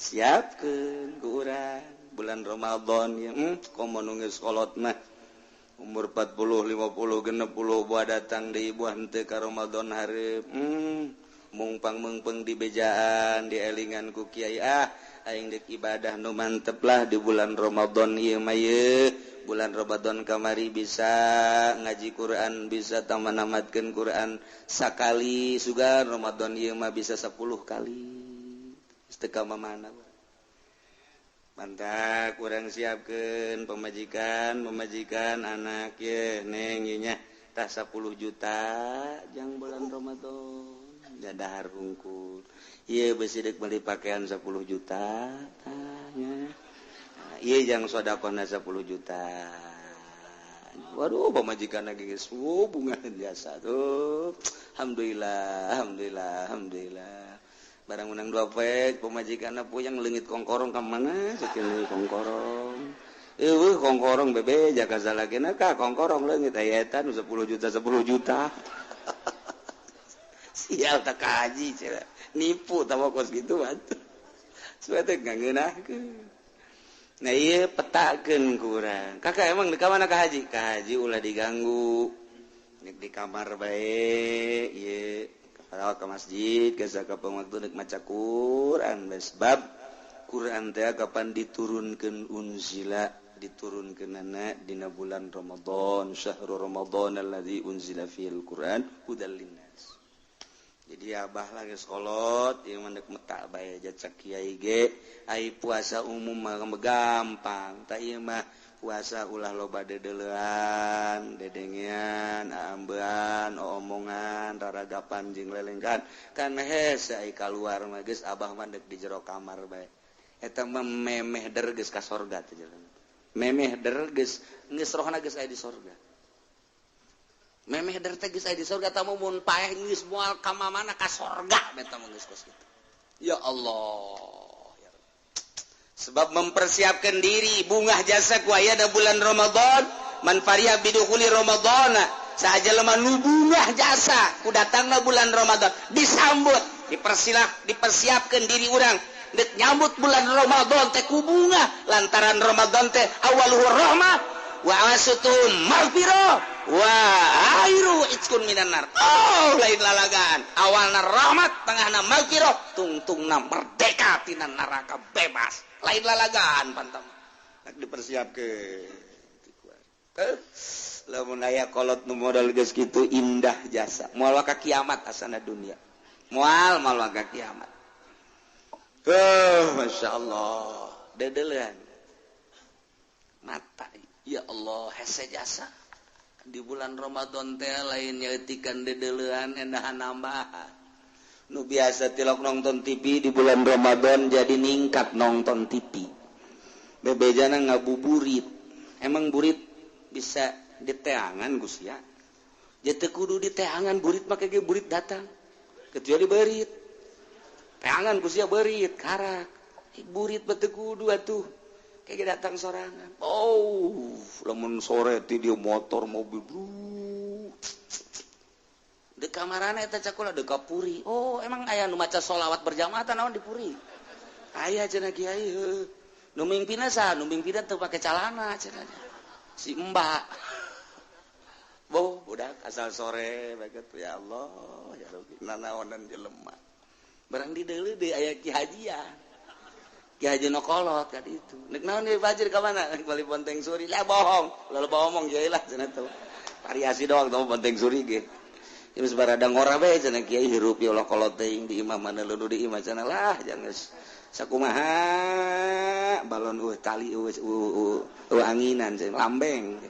Siapkeun ku urang bulan Ramadan ya, komo nu geus kolot mah umur 40, 50, 60 buah datang deui, buah henteu ka Ramadan hareup. Mungpang mungpeng di bejaan, dielingan ku kiai, "Ah, aing dek ibadah nu mantep lah di bulan Ramadan ieu mah." Ye bulan Ramadan kamari bisa ngaji Quran, bisa taman, namatkeun Quran sakali, sugan Ramadan ieu mah bisa 10 kali. Teu mana. Mantap, kurang siapkan pemajikan, pemajikan, anak ye, neng nya tah 10 juta jang bulan Ramadan, dahar hungkul. Iya, besi dek beli pakaian 10 juta tanya. Iya, jang sodaqohna 10 juta. Waduh, pemajikan lagi geus bunga biasa tuh. Alhamdulillah, alhamdulillah, alhamdulillah. Barang menang dua poe, pemajikan puyang, leungit kongkorong ka mana sakieu kongkorong. Eueuh kongkorong, bebe jaka salakina ka kongkorong leungit, aya eta nu 10 juta, 10 juta. Sial, tak kaji cenah. Nipu tah kos kitu atuh. Supaya teh ngageunahkeun. Nah, iya, petakeun kurang. Kakak emang di mana ka haji? Ka haji ulah diganggu. Nek di kamar bae, ieu kalau ke masjid ke kapan waktu nek maca Quran, sebab Quran teh kapan diturunkeun, unzila, diturunkeunana dina bulan Ramadan, syahrul Ramadan alladzi unzila fil Quran hudal linnas. Jadi abah lagi sekolot ieu mah nek metak bae jacak kiai ge. Ai puasa umum mah gampang, tak ieu mah puasa ulah loba dedelean, dedengean, ambean, omongan, raragapan jeung lelenggan kan hese. Ai kaluar mah geus, abah mah dek di jero kamar bae. Eta mah memeh der geus ka sorga teh jalan, memeh der geus, geus rohna geus aya di sorga. Memeh der teh geus aya di sorga. Tamu mun paeh geus moal ka mana, ka sorga eta mah geus kos kitu. Ya Allah, sebab mempersiapkan diri bungah jasa ku aya bulan Ramadan. Man fariha bidukhuli Ramadan, saja lemah nu bungah jasa ku datangna bulan Ramadan, disambut, dipersilah, dipersiapkan diri urang dek nyambut bulan Ramadan teh ku bunga, lantaran Ramadan teh awaluhu rahmah wa awsatuhu maghfirah wa akhiru itqun minan nar. Oh, lain lalagan, awalna rahmat, tengahna maghfirah, tungtungna merdeka tina neraka, bebas. Lain lalagan pantam dipersiapkan. Lamun aya kolot nu modal geus kitu, indah jasa, moal ka kiamat asana dunia, moal moal ka kiamat. Oh, Masya Allah, dedelean mata, ya Allah, hese jasa di bulan Ramadan teh. Lain nyaetikan dedelean, endahan nambahan. Nu biasa tilok nonton TV, di bulan Ramadan jadi ningkat nonton TV. Bebejana ngabuburit. Emang burit bisa diteangan, Gus, ya? Jadi kudu diteangan burit mah, kayak burit datang, kecuali berit teangan, Gus, ya. Berit karak, burit bete kudu atuh, kayak datang sorangan. Oh, lamun sore ti dia motor, mobil blu di kamarana eta cakula de puri. Oh, emang aya nu maca sholawat berjamaah naon di puri? Aya cenah, kiai heuh. Nu mimpinna saha? Nu mimpinna teu pake calana cenah, si mbak. Boh, budak asal sore baget. Ya Allah, ya Rabbi, nanaonan jelema. Barang di deuleu deui aya ki hajian, ki haji nu kolot ka ditu. Nek naon deui, fajir ka mana? Bali bonteng suri lah. Bohong lalu bohong kiai lah cenah, tuh variasi doang tuh bonteng suri ge. Geus barada ngora bae cenah kiai, hirup ya Allah, kolot teuing di imah mana lu di imah cenah lah. Jangan sakumaha balon eueuh tali, eueuh eueuh anginan cenah, lambeng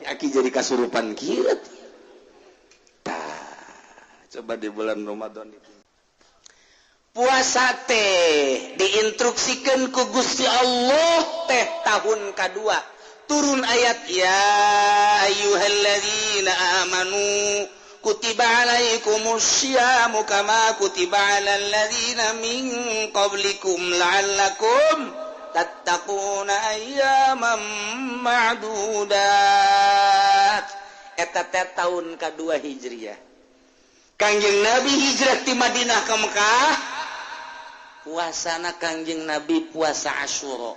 aki jadi kasurupan kieu. Tah, coba di bulan Ramadan itu puasa teh diinstruksikan ku Gusti Allah teh tahun kedua turun ayat ya ayyuhalladzina amanu kutiba alaikumus syiyamu kama kutiba alal ladzina min qablikum la'allakum tattaquna ayyaman ma'dudat. Eta teh tahun kedua Hijriah. Kangjeng Nabi hijrah di Madinah ke Mekah. Puasana Kangjeng Nabi puasa Asyura.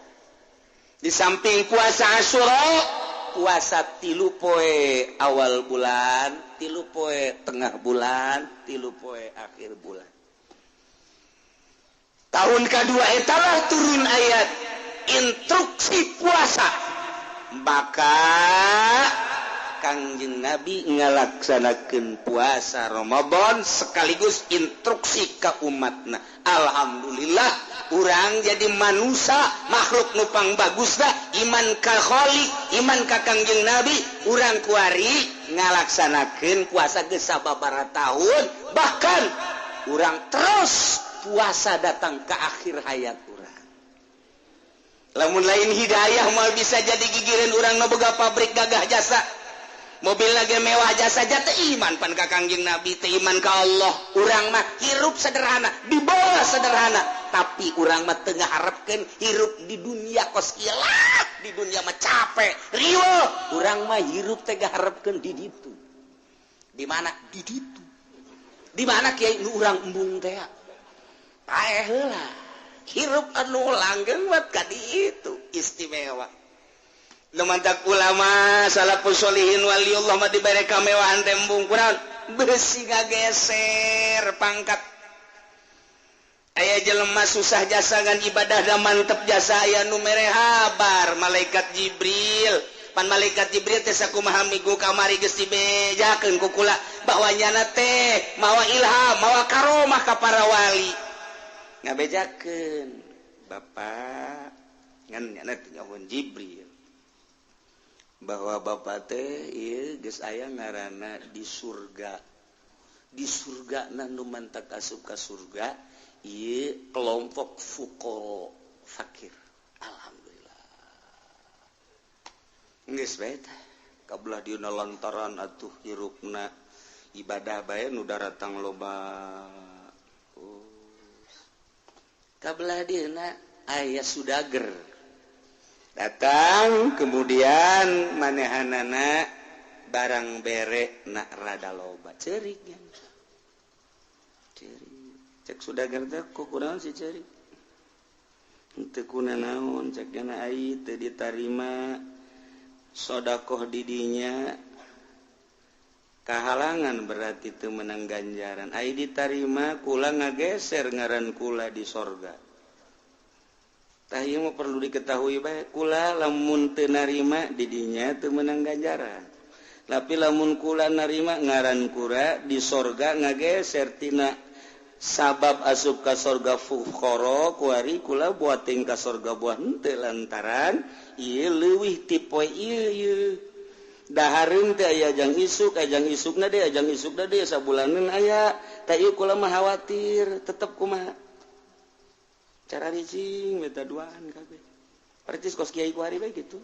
Di samping puasa Asyura, puasa 3 poe awal bulan, 3 poe tengah bulan, 3 poe akhir bulan. Tahun kedua etalah turun ayat instruksi puasa. Maka Kangjeng Nabi ngalaksanakeun puasa Ramadan sekaligus instruksi ka umatna. Alhamdulillah urang jadi manusia makhluk nupang bagusna iman ka Khaliq, iman ka Kangjeng Nabi, urang kuari ngalaksanakeun puasa geus sababaraha tahun, bahkan urang terus puasa datang ke akhir hayat urang. Lamun lain hidayah moal bisa jadi gigireun urang nu boga pabrik gagah jasa, mobil lagi mewah jasa teu iman pan ka Kangjeng Nabi, teu iman ka Allah. Urang mah hirup sederhana, di bawah sederhana, tapi urang mah teu ngaharepkeun hirup di dunia kos kieu lah, di dunia mah capek, riweuh. Urang mah hirup teh ngaharepkeun di ditu. Di mana? Di ditu. Di mana kiai nu urang embung teh? Paeh heula. Hirup anu langgeng wat ka ditu istimewa. Lumantak ulama salafus sholihin waliullah mah dibere kamewahan tembung kurang besi ngageser pangkat. Aya jelema susah jasa ngan ibadah da mantep jasa, aya nu mere habar malaikat Jibril. Pan malaikat Jibril teh sakumaha minggu kamari geus dibejakeun ku kula bahwa nyana teh mawa ilham, mawa karomah ka para wali. Ngabejakeun bapak ngan nyana teh nyahoan Jibril bahwa bapak teh ieu geus aya ngaranna di surga. Di surga na nu mantak asup ka surga ieu kelompok fuqara fakir. Alhamdulillah. Geus bae teh kabelah dieuna lantaran atuh hirupna ibadah bae nu daratang loba. Oh. Kabelah dieuna aya sudager datang kemudian manehanana barang bere nak rada loba ceurik nya. Ceurik cek sudager teh kok kunaon si ceurik henteu kunanaon cek nya ai teu ditarima sodakoh didinya kahalangan berarti teu menang ganjaran ai ditarima kula ngageser ngaran kula di sorga. Tah ieu mah perlu diketahui bae kula lamun teu narima didinya teu meunang ganjaran. Tapi lamun kula narima ngaran kula di sorga ngageser tina sabab asup ka sorga fuqara kuari kula buating ka sorga buah henteu lantaran ieu leuwih ti poe ieu ieu. Dahareun teh aya jang isuk, ajang isukna deui, ajang isukna deui sabulaneun aya. Tah ieu kula mah khawatir tetep kumaha. Cara ricing beta duaan kabeh. Percis kos kiai kuari bae gitu.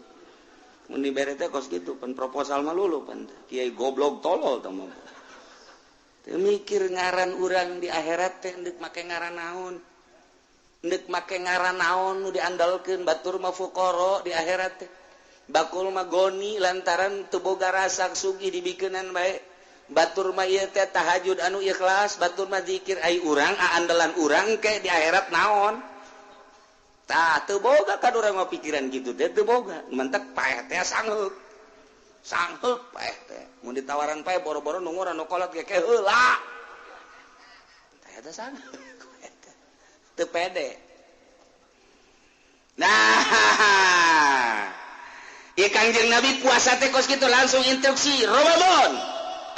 Mun dibere teh kos kitu pan proposal mah lulu pan kiai goblok tolol tah mah. Teu mikir ngaran urang di akhirat teh endek make ngaran naon. Endek make ngaran naon nu diandalkeun batur mah fuqara di akhirat teh. Bakul mah goni lantaran teu boga rasa sugih dibikeunan bae. Batur mah ieu teh tahajud anu ikhlas, batur mah zikir ai urang andalan urang ke di akhirat naon. Tah teu boga ka urang mah pikiran kitu teh teu boga. Mentek paeh teh sangheuk. Sangheuk paeh teh. Mun ditawaran paeh boro-boro nu ngora nu kolot ge ke heula. Tah eta sangheuk teh. Teu pede. Nah, ieu Kangjeng Nabi puasa teh kos kitu langsung instruksi Ramadan.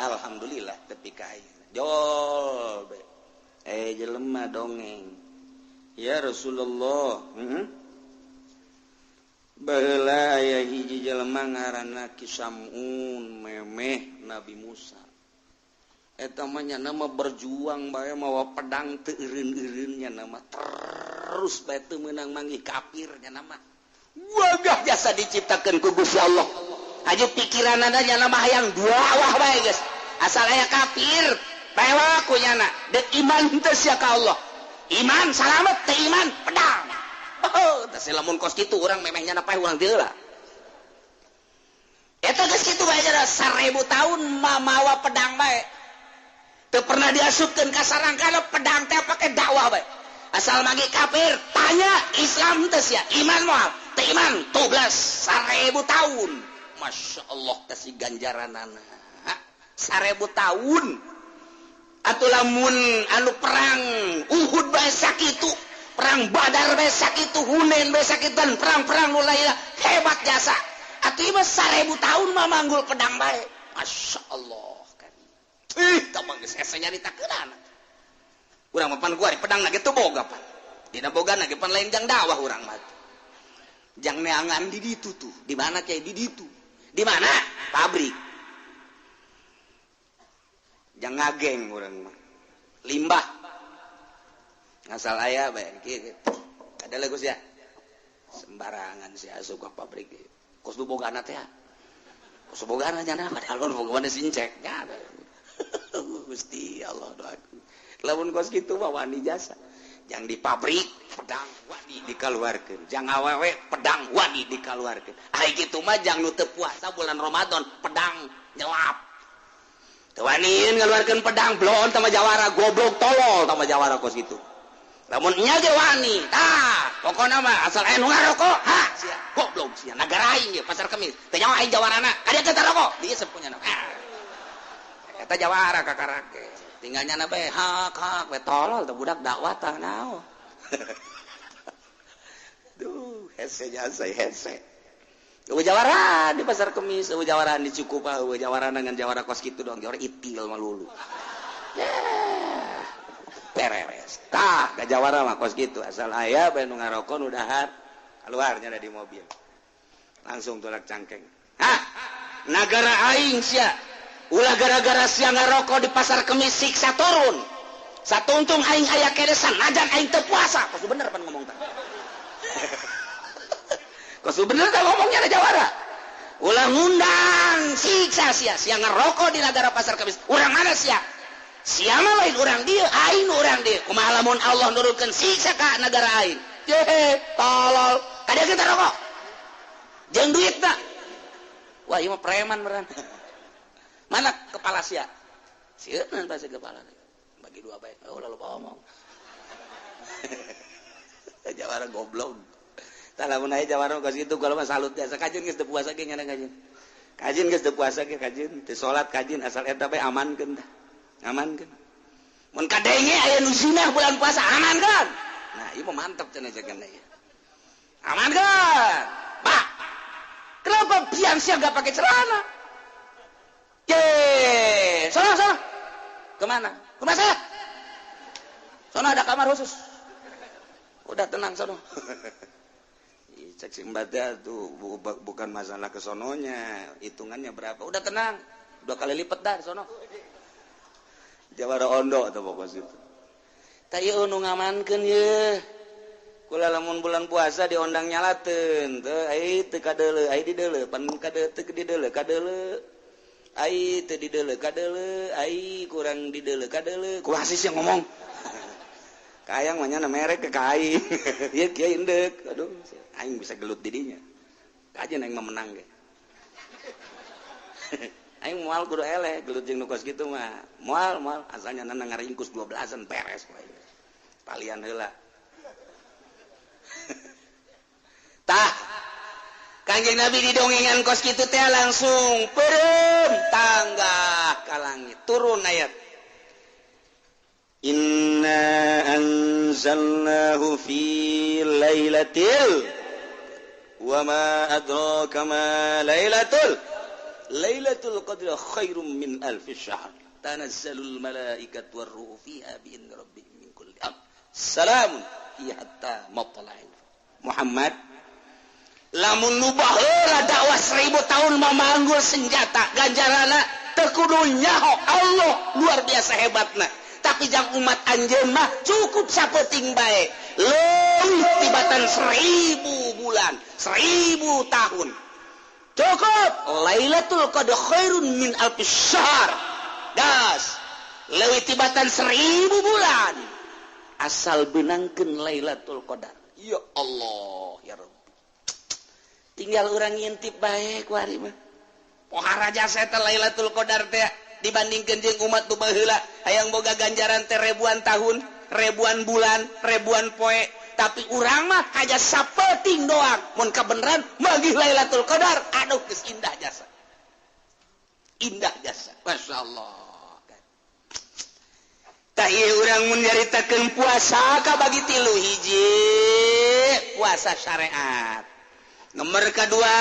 Alhamdulillah tepi ka ayeuna. Jol be. Jelema dongeng. Ya Rasulullah, baheula aya hiji jelema ngaranna Ki Samun memeh Nabi Musa. Eta mah nya mah berjuang bae mawa pedang teu eureun-eureun nya mah terus bae teu meunang manggih kafir nya mah. Wagah jasa diciptakeun ku Gusti Allah. Aju pikiranana nya mah hayang dakwah bae geus. Asal aya kafir, bae ku nyana. Deuk iman henteu sia ka Allah. Iman salamet teu iman pedang. Oh, teh lamun kos kitu urang memeh nyana paeh urang teu lah. Eta geus kitu bae 1000 tahun mamawa pedang bae. Teu pernah diasupkeun ka sarangkana pedang teh pake dakwah bae. Asal magi kafir, tanya Islam teh sia, iman moal, teu iman 12 1000 tahun. Masya Allah kasih ganjaranana. 1000 tahun. Atuh lamun anu perang Uhud bae sakitu, perang Badar bae sakitu, Hunain bae sakitu, dan perang-perang nu lain hebat jasa. Atuh ieu mah 1000 tahun mah manggul pedang bae. Masya Allah kan. Ih, tah mah geus hese nyaritakeunana. Urang mah pan kuari pedang ge teu boga pan. Dina bogana ge pan lain jang dakwah urang mah. Jang neangan di ditu tuh. Di mana kiai di ditu? Di mana? Pabrik. Jang ngageng urang mah. Limbah. Ngasal aya bae kieu. Ada lagu sia. Sembarangan sia asup ka pabrik. Kos du bogana teh. Kos bogana nyana padahal bogana sincek. Ya. Gusti Allah doaku. Lamun kos kitu mah wani jasa. Jang di pabrik pedang wani dikaluarkeun. Jang awewe pedang wani dikaluarkeun. Ai kitu mah jang nu teu puasa bulan Ramadan pedang nyelap. Teu waniin ngaluarkeun pedang blon tama jawara goblok tolol tama jawara kos kitu. Lamun nya ge wani, tah pokona mah asal aya nu ngarokok, ha sia goblok sia nagara aing ge pasar Kemis. Teu nyawa aing jawarana, kadieu teh rokok, dieu sepunya. Eta jawara kakarake. Tinggal nyana bae hak hak we tolol teh budak dakwah tah naon. Duh, hese jasa hese. Eueuh jawara di pasar Kemis, eueuh jawara di Cikupa, eueuh jawara dengan jawara kos kitu doang, jawara itil mah lulu. Yeah. Beres. Tah, ga jawara mah kos kitu, asal aya bae nu ngarokok nu dahar, keluarnya dari mobil. Langsung tolak cangkeng. Hah? Nagara aing sia. Ulah gara-gara sia ngarokok di pasar Kemis siksa turun. Satuntung aing aya kene sanajan aing teu puasa. Kos bener pan ngomong tah. Kos bener tah ngomongnya ada jawara. Ulah ngundang siksa sia, sia ngarokok di nagara pasar Kemis. Urang mana sia? Sia mah lain urang dieu, aing urang dieu. Kumaha lamun Allah nurunkeun siksa ka nagara aing? Ye, tolol. Kadieu kita rokok. Jeung duitna. Wah, ieu mah preman beran. Mana kepala sia? Sieun pasti kepala. Bagi dua bae. Oh, lalu ngomong. Jawara goblok. Tah lamun aya jawara kos kitu kalau mah salut jasa kajeun geus teu puasa ge nyana kajeun. Kajeun geus teu puasa ge kajeun, teu salat kajeun asal eta bae amankeun tah. Amankeun. Mun kadenge aya nu zinah bulan puasa amankeun. Nah, ieu mah mantep cenah jagan ieu. Amankeun. Pak. Kenapa pian sia enggak pakai celana? Ye, sana sana. Kemana? Ke rumah saya. Sono ada kamar khusus. Udah tenang sono. Cek si mbak tuh bukan masalah ke sononya, hitungannya berapa. Udah tenang, 2 kali lipat dah sono. Jawara ondo atau pokok situ. Tah ieu nu ngamankeun ye. Kula lamun bulan puasa diondang nyalateun, teu ai teu kadeuleu, ai dideuleu, pan kadeuleu teu dideuleu, kadeuleu. Ai teu dideuleu kadeuleu, ai kurang dideuleu kadeuleu. Kumaha sih ngomong? Kayang mah nyana merek ke ka aing. Ieu kieu indeuk. Aduh, aing bisa gelut di dinya. Kajeun aing mah menang ge. Aing moal kudu eleh gelut jeung nu kos kitu mah. Moal moal asalnya nana ngaringkus 12-an beres we. Palian heula. Tah Kanjeng Nabi didongengan kos kitu teh langsung peureum tangga ka langit turun ayat Inna anzalnahu fi lailatil wa ma adraka ma lailatul lailatul qadri khairum min alfi syahr tanazzalul malaikatu warruhu fiha bi idzni rabbihim min kulli amr salamun hiya hatta matla'il Muhammad lamun nu baheula dakwah 1000 tahun mamanggul senjata ganjarana teu kudu nyaho Allah luar biasa hebatna tapi jang umat anjeun mah cukup sapeting bae leuwih tibatan 1000 bulan 1000 tahun cukup Lailatul Qadr khairun min alfi syahr gas leuwih tibatan 1000 bulan asal benangkeun Lailatul Qadar ya Allah ya Rabbi tinggal urang ngintip bae ku ari mah pohara jasa eta Lailatul Qadar teh dibandingkeun jeung umat nu baheula hayang boga ganjaran teh ribuan tahun. ribuan bulan, ribuan poe, tapi urang mah hanya sapeting doang. Mun kabeneran manggih Lailatul Qadar, aduh geus indah jasa. Indah jasa. Masya Allah. Tah ieu urang mun nyaritakeun puasa kabagi tilu, hiji puasa syariat, nomor kedua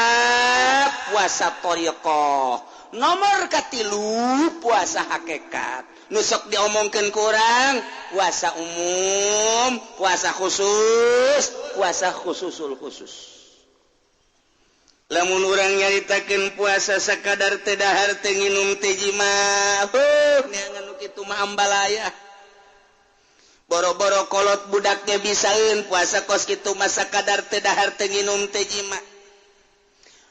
puasa thoriqoh, nomor katilu puasa hakikat. Nu sok diomongkeun ku urang puasa umum, puasa khusus, puasa khususul khusus. Lamun urang nyaritakeun puasa sakadar teu dahar, teu nginum, teu jima, huh, neangan nu kitu mah ambalaya. Boro-boro kolot, budaknya bisaeun puasa kos kitu mah, sakadar teu dahar, teu nginum, teu jima.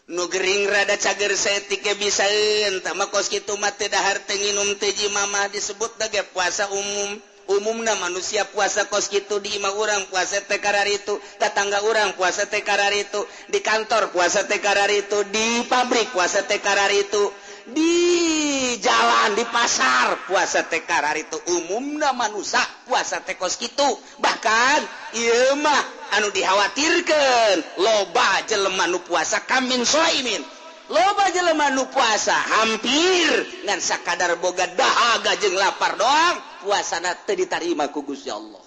Nu gering rada cager saeutik ge bisaeun tah mah, kos kitu mah teu dahar, teu nginum, teu jima mah disebut ge puasa umum. Umumna manusia puasa kos kitu. Di imah urang puasa teh kararitu, tetangga urang puasa teh kararitu, di kantor puasa teh kararitu, di pabrik puasa teh kararitu, di jalan, di pasar puasa teh kararitu. Umumna manusia puasa teh kos kitu. Bahkan ieu mah anu dikhawatirkeun, loba jelema nu puasa kamin soimin, loba jelema nu puasa hampir ngan sakadar boga dahaga jeung lapar doang, puasana teu ditarima ku Gusti Allah,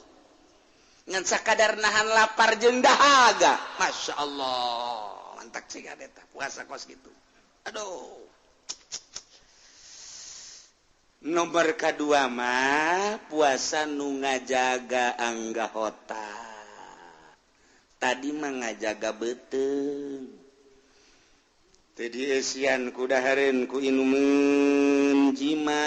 ngan sakadar nahan lapar jeung dahaga. Masya Allah, mantap sih eta puasa kos gitu. Aduh, nomor kedua mah puasa nu ngajaga anggota. Tadi mah ngajaga beuteung, teu dieusian ku dahareun, ku inumeun, jima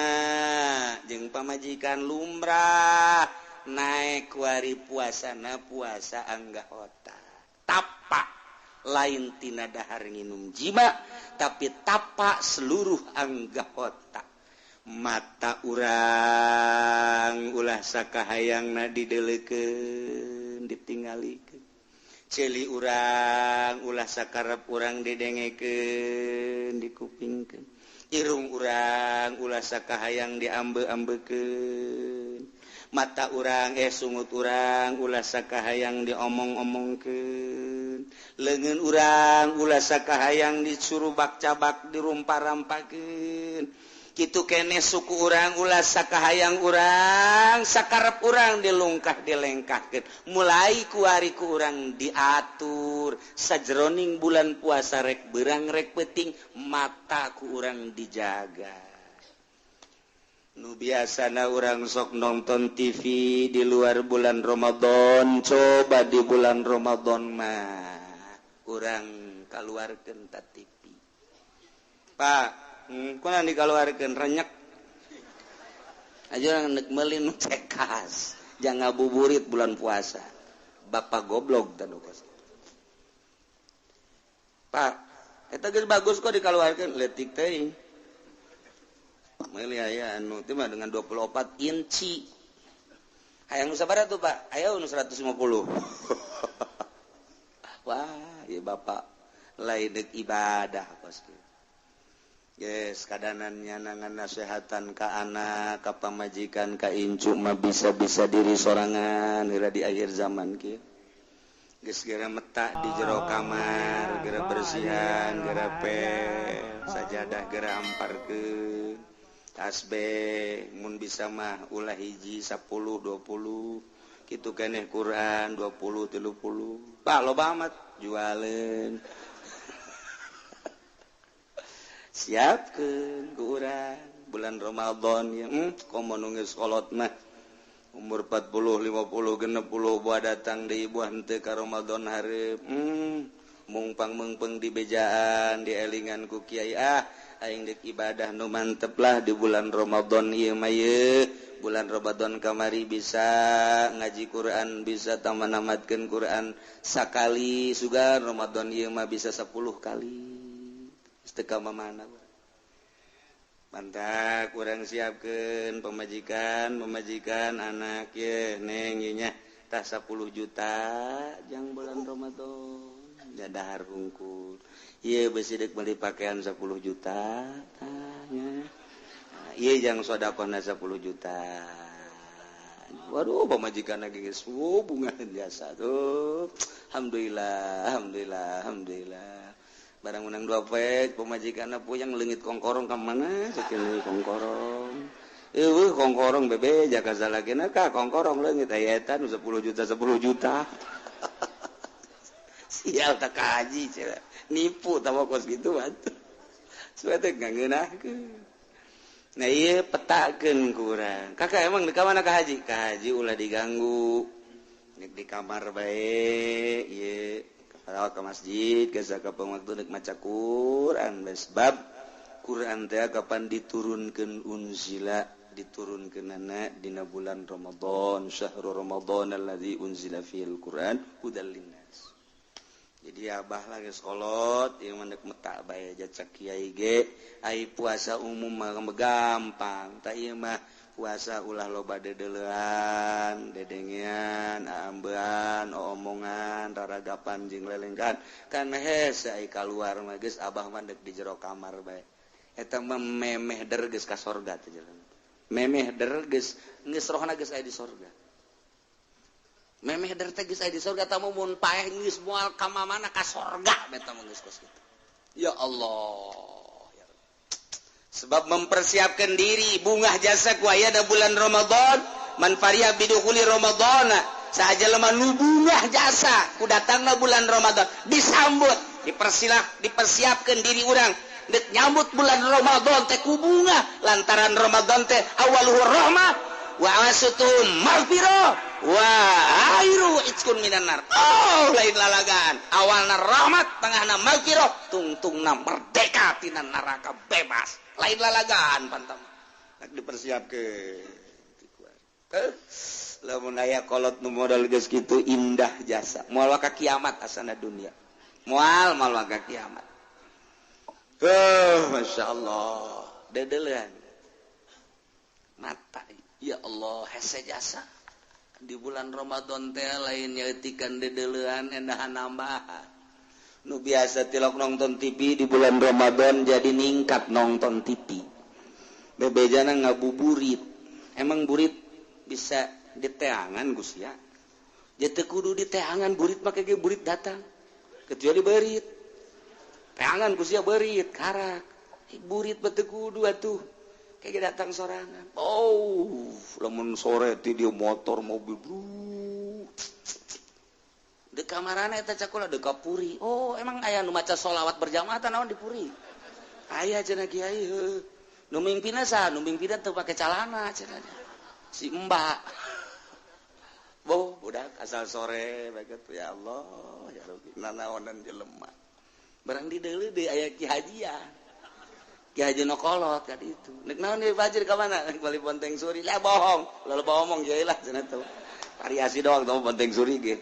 jeung pamajikan lumrah. Naek kuari puasana puasa anggota tapa, lain tina dahar, nginum, jima, tapi tapa seluruh anggota. Mata urang ulah sakahayangna didelekeun, ditinggalikeun. Ceuli urang ulah sakarep urang didengekeun, dikupingkeun. Irung urang ulah sakahayang diambe-ambekeun. Mata urang, sungut urang ulah sakahayang diomong-omongkeun. Leungeun urang ulah sakahayang disurubak cabak, dirumpa-rampakeun. Kitu kene suku urang, ulah sakahayang urang, sakarep urang dilungkah, dilengkahkeun. Mulai kuari ku urang diatur sajroning bulan puasa, rek berang rek peting, mata ku urang dijaga. Nu biasana urang sok nonton TV di luar bulan Ramadan, coba di bulan Ramadan mah urang kaluarkeun ta TV, Pak. Kunaon dikaluarkeun? Renyek aja urang nek meuli nu cekas jangan ngabuburit bulan puasa. Bapak goblok tanu kos. Pak, eta geus bagus kok dikaluarkeun, leutik teuing. Meuli aya anu teh mah dengan 24 inci. Hayang nu sabaraha tuh, Pak? Aya nu 150. Wah, ieu bapak lain deuk ibadah kos kieu. Yes, kadanan nyanangan nasehatan ka anak, ka pamajikan, ka incu mah bisa-bisa diri sorangan heula di akhir zaman kieu. Geus geura metak di jero kamar, geura bersihan, geura pel, sajadah geura amparkeun. Tasbih mun bisa mah ulah hiji, 10, 20, kitu keneh Quran 20, 30. Pak, loba amat jualeun. Siapkeun ku urang bulan Ramadan ya, komo nu geus kolot mah umur 40, 50, 60 buah datang deui, buah henteu ka Ramadan hareup, mungpang meungpeung di bejaan, dielingan ku kiai. Ah, aing deuk ibadah nu mantep lah di bulan Ramadan ieu mah. Ye bulan Ramadan kamari bisa ngaji Quran, bisa taman namatkeun Quran sakali, sugan Ramadan ieu mah bisa 10 kali. Teu ka mana. Mantap kurang siapkeun pemajikan, pemajikan, anak ye, neng ye nya, tah 10 juta jang bulan Ramadan, dahar hungkul. Ieu besi deuk meuli pakaian 10 juta tah nya. Ieu jang sodakohna 10 juta. Waduh pamajikan lagi geus bunga jasa tuh. Alhamdulillah, alhamdulillah, alhamdulillah. Barang menang 2 poe pamajikanna puyang leungit kongkorong ka mana sakieu kongkorong. Eueuh kongkorong bebe jaka salakina ka kongkorong leungit aya eta nu 10 juta 10 juta. Sial tak kaji cenah. Nipu tah kos kitu atuh. Suwe teh ngeunahkeun. Nah ieu petakeun ku urang. Kakak emang di mana ka haji? Ka haji ulah diganggu. Nek di kamar bae ieu. Kalau ke masjid geus kapan waktu nek maca Quran sebab Quran teh kapan diturunkeun unzila diturunkeunana dina bulan Ramadan syahrul Ramadan allazi unzila fil Quran hudal linnas. Jadi abah lagi sekolot ieu mah nek metak bae jacak kiai ge ai puasa umum mah gampang tah ieu mah puasa ulah loba dedelean, dedengean, aambean, omongan, raragapan jeung lelenggan. Kan hese ai kaluar mah geus abah mah deuk di jero kamar bae. Eta mah memeh der geus ka sorga teh jelema. Memeh der geus geus rohna geus aya di sorga. Memeh der teh geus aya di sorga tamu mun paeh geus moal ka mana ka sorga eta mah geus kos kitu. Ya Allah. Sebab mempersiapkan diri bungah jasa ku aya da bulan Ramadan man fariha bidukhuli Ramadana sahaja lemah nu bungah jasa ku datangna bulan Ramadan disambut dipersilah dipersiapkan diri urang dek nyambut bulan Ramadan teh ku bungah lantaran Ramadan teh awaluhu rahmah wa awsatuhu maghfirah wa akhiru itqun minan nar. Oh lain lalagaan awalna rahmat tengahna maghfirah tungtungna merdeka tina neraka bebas. Lain lalagaan pantam nak dipersiapkeun lamun aya kolot nu modal geus kitu indah jasa moal ka kiamat asana dunia moal moal ka kiamat. Masyaallah dedelean mata ya Allah hese jasa di bulan Ramadan teh lain nyaetikan dedelean endahan nambahan. Nu biasa tilok nonton TV di bulan Ramadan jadi ningkat nonton TV. Bebejana ngabuburit. Emang burit bisa diteangan Gus ya. Jadi teu kudu diteangan burit make ge burit datang. Kecuali berit. Teangan Gus ya berit karak. Burit mah teu kudu atuh. Kayak datang sorangan. Oh, lamun sore ti dia motor mobil bro. Di kamarana eta cakula de ka puri. Oh, emang aya nu maca sholawat berjamaah tah naon di puri? Aya cenah kiai heuh. Nu mingpina saha? Nu mingpina teu pake calana cenah. Si Mbak. Boh, budak asal sore bae ya Allah, ya Rabbi, nanaonan jelema. Barang di deuleu deui aya ki hajian. Ki haji nu kolot ka ditu. Nek naon deui fajir ka mana? Bali Bonteng Suri. Lah bohong. Lalu bohong kiai lah cenah tuh. Variasi doang teh Bonteng Suri ge.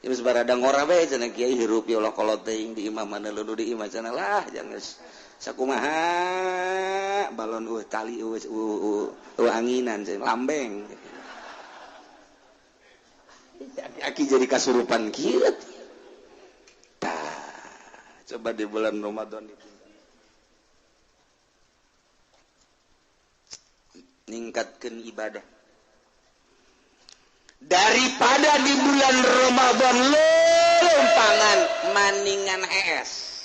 Geus barada ngora bae cenah kiai hirup ya Allah kolot teuing di imah mana leuneuh di imah cenah lah jangan sakumaha balon eueuh tali eueuh anginan cenah lambeng. Aki jadi kasurupan kieu. Tah, coba di bulan Ramadan itu ningkatkeun ibadah. Daripada di bulan Ramadan lolompangan maningan hees.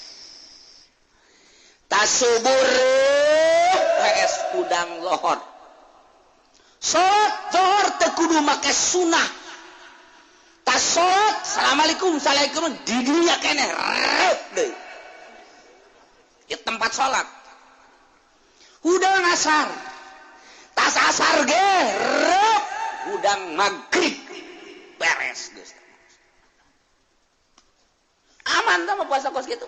Tasubur hees udang lohor. Salat zuhur teu kudu make sunah. Tas salat assalamualaikum assalamualaikum di dunia keneh reup deui. Di tempat salat. Udang asar. Tas asar ge reup. Udang maghrib beres geus. Aman tah mah puasa kos kitu.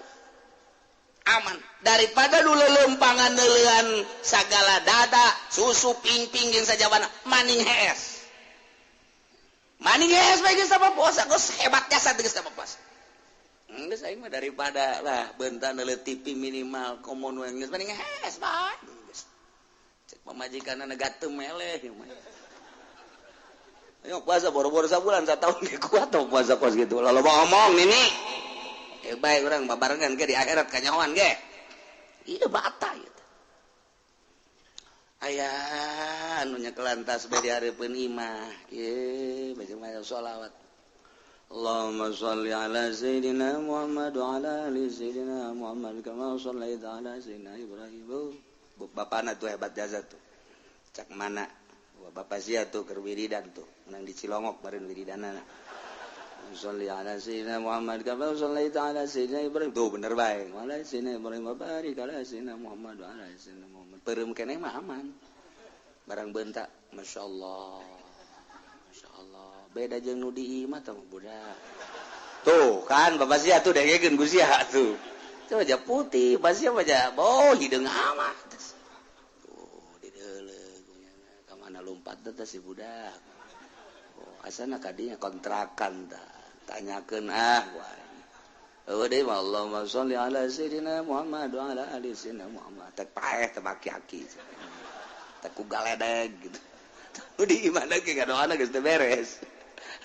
Aman daripada dulu lempangan neuleuan sagala dada, susu pingping jeung sajabana maning hees. Maning hees bae geus apa puasa geus hebat jasa geus apa puasa. Geus aing mah daripada lah beuntan neuleuh TV minimal komo nu geus maning hees bae. Geus. Cek pamajikanna gatem meleh mah. Ayo puasa boro-boro sabulan satahun ge kuat tong puasa kos gitu. Lalu ngomong nini. Bae urang babarengan ge di akhirat kanyahoan ge. Ieu bata ieu. Aya anu nyekelan tasbih di hareupeun imah kieu baca sholawat. Allahumma sholli ala sayyidina Muhammad wa ala ali sayyidina Muhammad kama shallaita ala sayyidina Ibrahim. Bapana tuh hebat jasa tuh. Cak mana? Bapak sia tuh keur wiridan tuh, menang di Cilongok baren wiridanana. Sholli ala sayyidina Muhammad kama shallaita ala sayyidina Ibrahim. Tuh bener bae. Wa ala sayyidina Ibrahim wa barik ala sayyidina Muhammad wa ala sayyidina Muhammad. Peureum keneh mah aman. Barang bentak, masyaallah. Masyaallah. Beda jeung nu di imah tah budak. Tuh kan bapak sia tuh dengekeun ku sia tuh. Coba aja putih, bapak sia mah ja boh hideung amat. Tuh dideuleu ka mana lompat teh si budak. Oh, asana kadinya kontrakan tah. Tanyakeun ah wae. Eueuh deui mah Allahumma sholli ala sayyidina Muhammad wa ala ali sayyidina Muhammad. Teh paeh teh baki-aki. Teh ku galedeg gitu. Di imah ge ngadoana geus teu beres.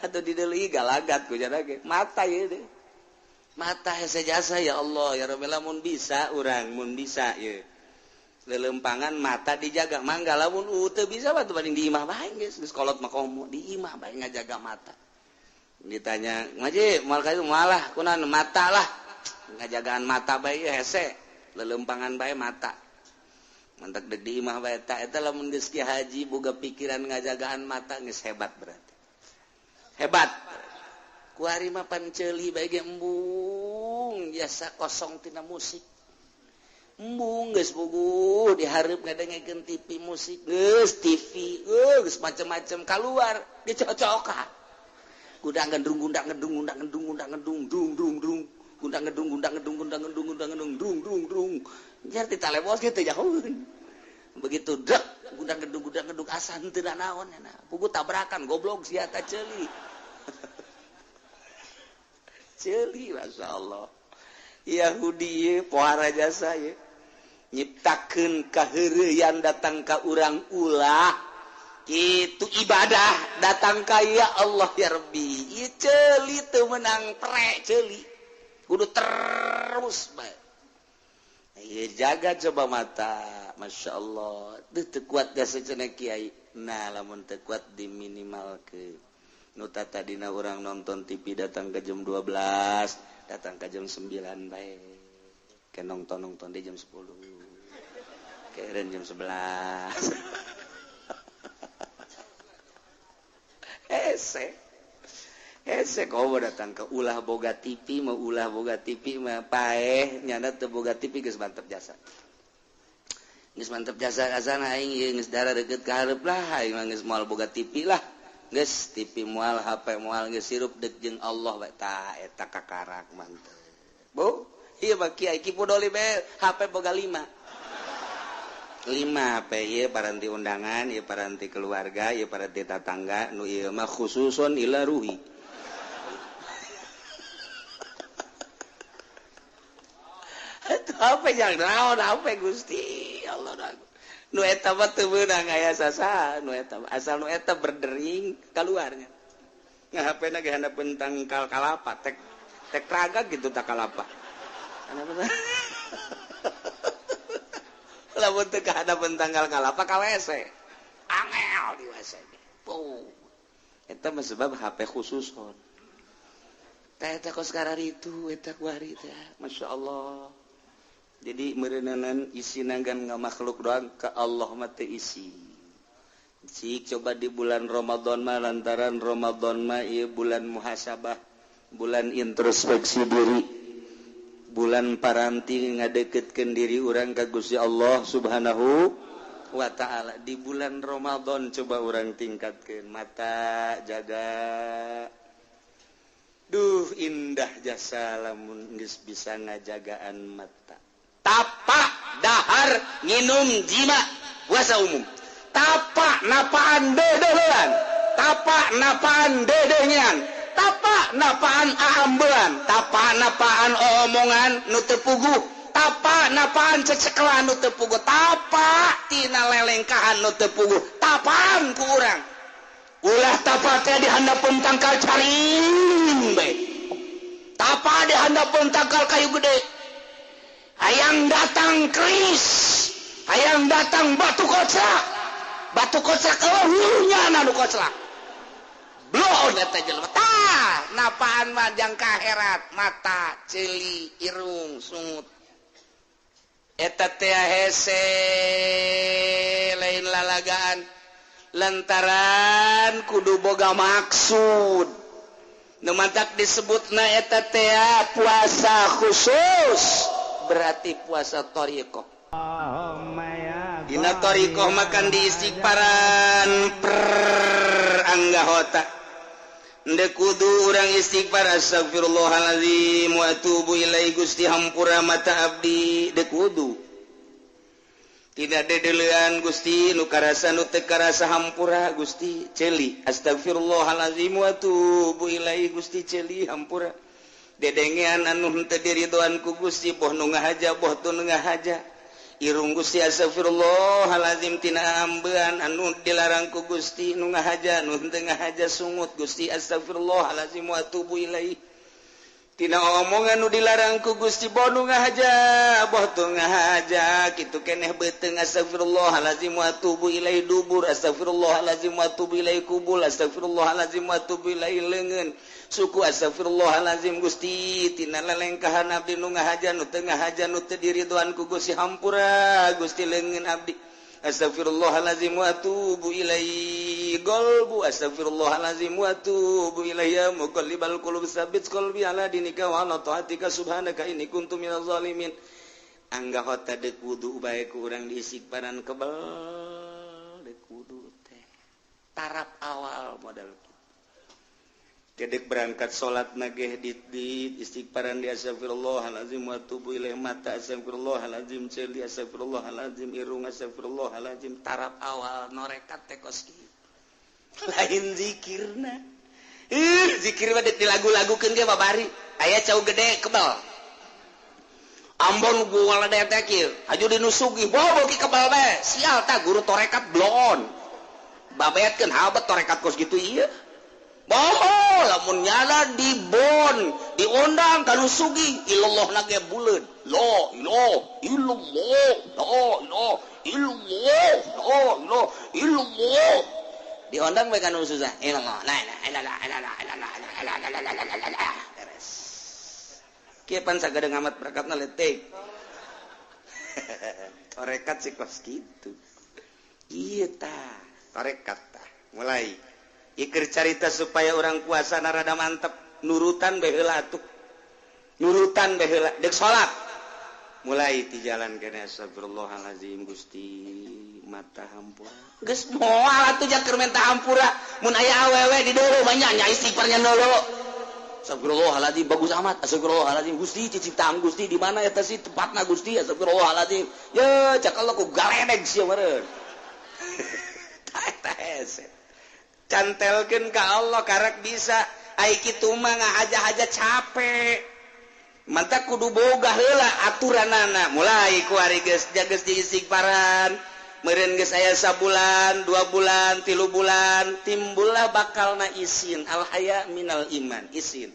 Atau di deui galagat ku jana ge mata ieu deh. Mata hese jasa ya Allah ya Rabbi lamun bisa urang mun bisa ieu. Lelempangan mata dijaga mangga lamun teu bisa mah teu banding di imah bae geus geus kolot mah komo di imah bae ngajaga mata. Ditanya ngaji moal ka malah kunaon mata lah ngajagaan mata bae hese lelempangan bae mata. Mantak deg di imah bae ta eta lamun geus ki haji boga pikiran ngajagaan mata geus hebat berarti. Hebat. Kuari mah pan ceuli bae ge embung biasa kosong tina musik. Embung geus puguh dihareup ngadengekeun TV musik geus TV geus macem-macem kaluar dicocokan. Gundang gendrung gundang gendrung gundang gendrung gundang gendrung dung dung dung gundang gendrung gundang gendrung gundang gendrung gundang gendrung dung dung dung jar ditalebos ge teu jauh. Begitu dek gundang gendrung asa henteu naon nya puguh tabrakan goblok sia ta ceuli. Ceuli masyaallah. Yahudi ye pohara jasa ye nyiptakeun kaheureuyan datang ka urang ulah itu ibadah datang ka ya Allah ya Rabbi. Ieu ceuli teu meunang pre ceuli kudu terus bae. Ieu jaga coba mata Masya Allah. Teu kuat jasa cenah kiai. Nah lamun teu kuat diminimalkeun. Nu tadina urang nonton TV datang ke jam 12, datang ke jam 9 bae. Ke nonton-nonton di jam 10. Keren jam 11. Hese. Hese komo datang ke ulah boga TV, mau ulah boga TV mah paeh nyana teu boga TV geus mantep jasa. Geus mantep jasa asana aing ieu geus dara deukeut ka hareup lah, aing mah geus moal boga TV lah. Geus TV moal, HP moal geus sirup deuk jeung Allah bae tah eta kakarak mantep. Bu, ieu mah kiai Ki Pudoli bae HP boga 5. 5 HP ieu paranti undangan, ieu paranti keluarga, ieu paranti tatangga, nu ieu mah khususun ila ruhi. Eta HP jang naon HP Gusti Allah. Nu eta mah teu meunang aya sasaha nu eta asal nu eta berdering kaluarnya. Nga HP na ge handapeun tangkal kalapa tek tek raga gitu tak kalapa. Lamun teu kahadapeun tangkal kalapa ka WC. Angel di WC. Puh. Eta mah sebab HP khususon. Teh eta kos kararitu eta kuari teh. Masyaallah. Jadi meureunanan isi nanggan ngamakhluk doang ke Allah mah teu isi. Cik coba di bulan Ramadan mah lantaran Ramadan mah ieu bulan muhasabah, bulan introspeksi diri, bulan paranti ngadeketkeun diri urang ka Gusti Allah Subhanahu wa ta'ala. Di bulan Ramadan coba urang tingkatkeun mata jaga. Duh indah jasa lamun geus bisa ngajagaan mata. Tapak dahar nginum jima puasa umum. Tapak napaan dedehan, tapak napaan dedengan, tapak napaan aambean, tapak napaan omongan nu teu puguh, tapak napaan cecekelan nu teu puguh, tapak tina lelengkahan nu teu puguh, tapaan ku urang. Ulah tapak teh di handapeun tangkal caring bae. Tapak di handapeun tangkal kayu gede. Hayang datang keris, Hayang datang batu koclak. Batu koclak eueuh hulunya nu koclak. Bloon eta jelema. Tah, napaan mah jang kaherat, mata, ceuli, irung, sungut. Eta teh hese lain lalagaan. Lantaran kudu boga maksud. Nu matak disebutna eta teh puasa khusus, berarti puasa thariqah. Dina thariqah makan di istighfaran per anggahota. Ndek kudu urang istighfar astagfirullahalazim wa atubu ilaihi Gusti hampura mata abdi dek kudu. Tidak dedelean Gusti nu karasa nu teu karasa hampura Gusti ceuli astagfirullahalazim wa atubu ilaihi Gusti ceuli hampura. Dedengean anu henteu diridoan ku Gusti boh nu ngahaja boh teu nu ngahaja. Irung Gusti astagfirullahalazim tina ambean anu dilarang ku Gusti nu ngahaja nu henteu ngahaja sungut Gusti astagfirullahalazim wa atubu ilaihi. Tina omongan nu dilarang ku Gusti boh nu ngahaja boh teu ngahaja kitu keneh beuteung astagfirullahalazim wa atubu ilaihi dubur astagfirullahalazim wa atubu ilaihi kubul astagfirullahalazim wa atubu ilaihi leungeun suku astagfirullahalazim Gusti tina lelengkahan abdi nu ngahaja nu teu ngahaja nu teu diridoan ku Gusti hampura Gusti leungeun abdi astagfirullahalazim wa atubu ilaihi qalbu astagfirullahalazim wa atubu ilaihi ya muqallibal qulub tsabbit qalbi ala dinika wa ala taatika subhanaka inni kuntu minaz zalimin. Anggahota deuk wudu bae ku urang diistighfaran kebel deuk wudu teh tarap awal modal kedek berangkat salat nageh dit istighfaran di astagfirullahalazim wa atubu ilaihi mata astagfirullahalazim ceuli astagfirullahalazim irung astagfirullahalazim tarap awal norekat teh kos kieu lain zikirna. Zikir mah deuk dilagu-lagukeun ge babari aya cau gede kebal Ambon gua ledek teh kieu aju dinusugi bobo ki kebal bae sial tah guru torekat bloon babeatkeun habet torekat kos kitu ieu. Boho lamun nyala di bon diundang kanu sugi ilallah nage buleud la ilaha illallah la ilaha illallah la ilaha illallah diundang bae kanu susah ilallah la ilaha illallah la ilaha illallah beres kieu pan sagadeng amat berakatna letik torekat sih kos kitu ieu tah torekat tah mulai iker carita supaya orang puasa narada mantep nurutan bae heula atuh nurutan bae heula deuk salat mulai ti jalan kene astagfirullahalazim Gusti mata hampura geus moal atuh jaker menta hampura mun aya awewe di deuleu mah nya istighfarnya deuleu astagfirullahalazim bagus amat astagfirullahalazim Gusti ciciptaan Gusti di mana eta sih tempatna Gusti astagfirullahalazim ye cak Allah ku galedeg sia meureun tah hese cantelkeun ka Allah karek bisa ai kitu mah ngahaja-haja capek mantap kudu boga heula aturanana mulai ku ari geus geus diistighfaran meureun geus aya sabulan 2 bulan 3 bulan timbullah bakalna isin al haya minal iman isin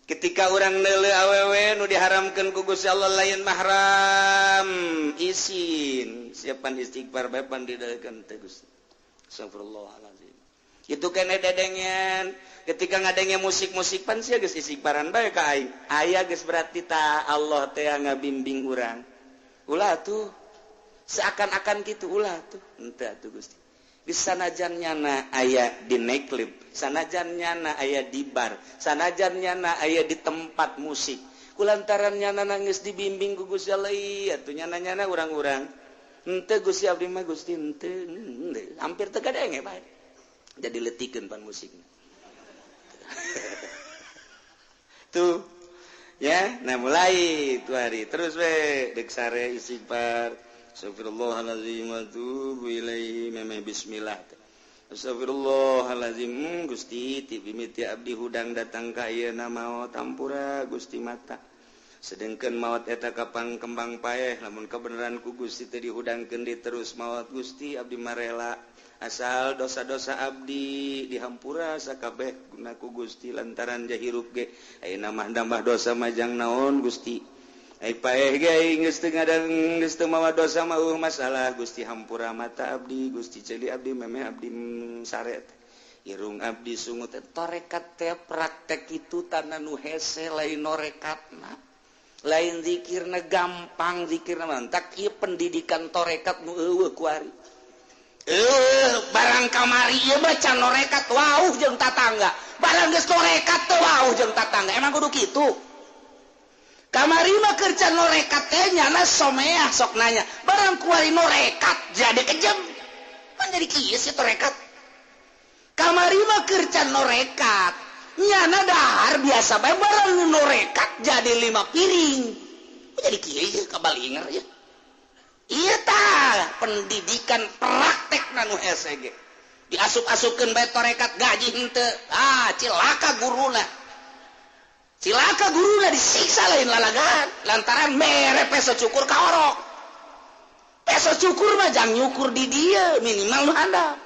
ketika urang neuleuh awewe nu diharamkeun ku Gusti Allah lain mahram isin siapan istighfar bae pan didalkeun teh Gusti astagfirullahalazim itu kene dedengen ketika ngadenge musik-musik pan sia geus istighfaran bae ka aing aya geus berarti ta Allah teh ngabimbing urang ulah tuh seakan-akan kitu ulah tuh henteu atuh Gusti geus sanajan nyana aya di nightclub sanajan nyana aya di bar sanajan nyana aya di tempat musik kulantaran nyana geus dibimbing ku Gusti Allah atuh nyana-nyana urang-urang henteu Gusti abdi mah Gusti henteu hampir teu kadenge bae jadi letikeun pan musikna tuh ya nah mulai tuh hari terus we deuk sare istighfar astagfirullahalazim wa atubu ilaihi memeh bismillah astagfirullahalazim Gusti ti mimiti abdi hudang datang ka ayeuna maot hampura Gusti mata sedengkeun maot eta kapang kembang paeh lamun kebenaran ku Gusti teh dihudangkeun di terus maot Gusti abdi marela asal dosa-dosa abdi dihampura sakabeh guna ku Gusti lantaran jahirup ge ayeuna mah nambah dosa majang naon Gusti Ai paeh ge geus teu ngadang geus teu mawa dosa mah masalah. Gusti hampura mata abdi, Gusti ceuli abdi, memeh abdi sare irung abdi sungut. Torekat teh praktek itu tanah nu hese, lain norekatna, lain zikirna gampang, zikirna mantak ieu pendidikan torekat nu eueuh kuari. Barang kamari ieu mah can norekat wauh jeung tatangga, barang geus norekat teh wauh jeung tatangga. Emang kudu kitu? Kamari mah kerja norekat teh nyana someah sok nanya, barang kuari norekat jadi kejem kan jadi kieu sih torekat. Kamari mah kerja norekat nyana dahar biasa bae, barang norekat jadi 5 piring jadi kieu kabalinger ya. Iya tah pendidikan praktek nu hese ge diasup-asupkeun bae torekat gaji henteu, ah cilaka guruna, cilaka guruna disiksa lain lalagan lantaran mere peso cukur ka orok. Peso cukur mah jang nyukur di dieu minimal nu handap.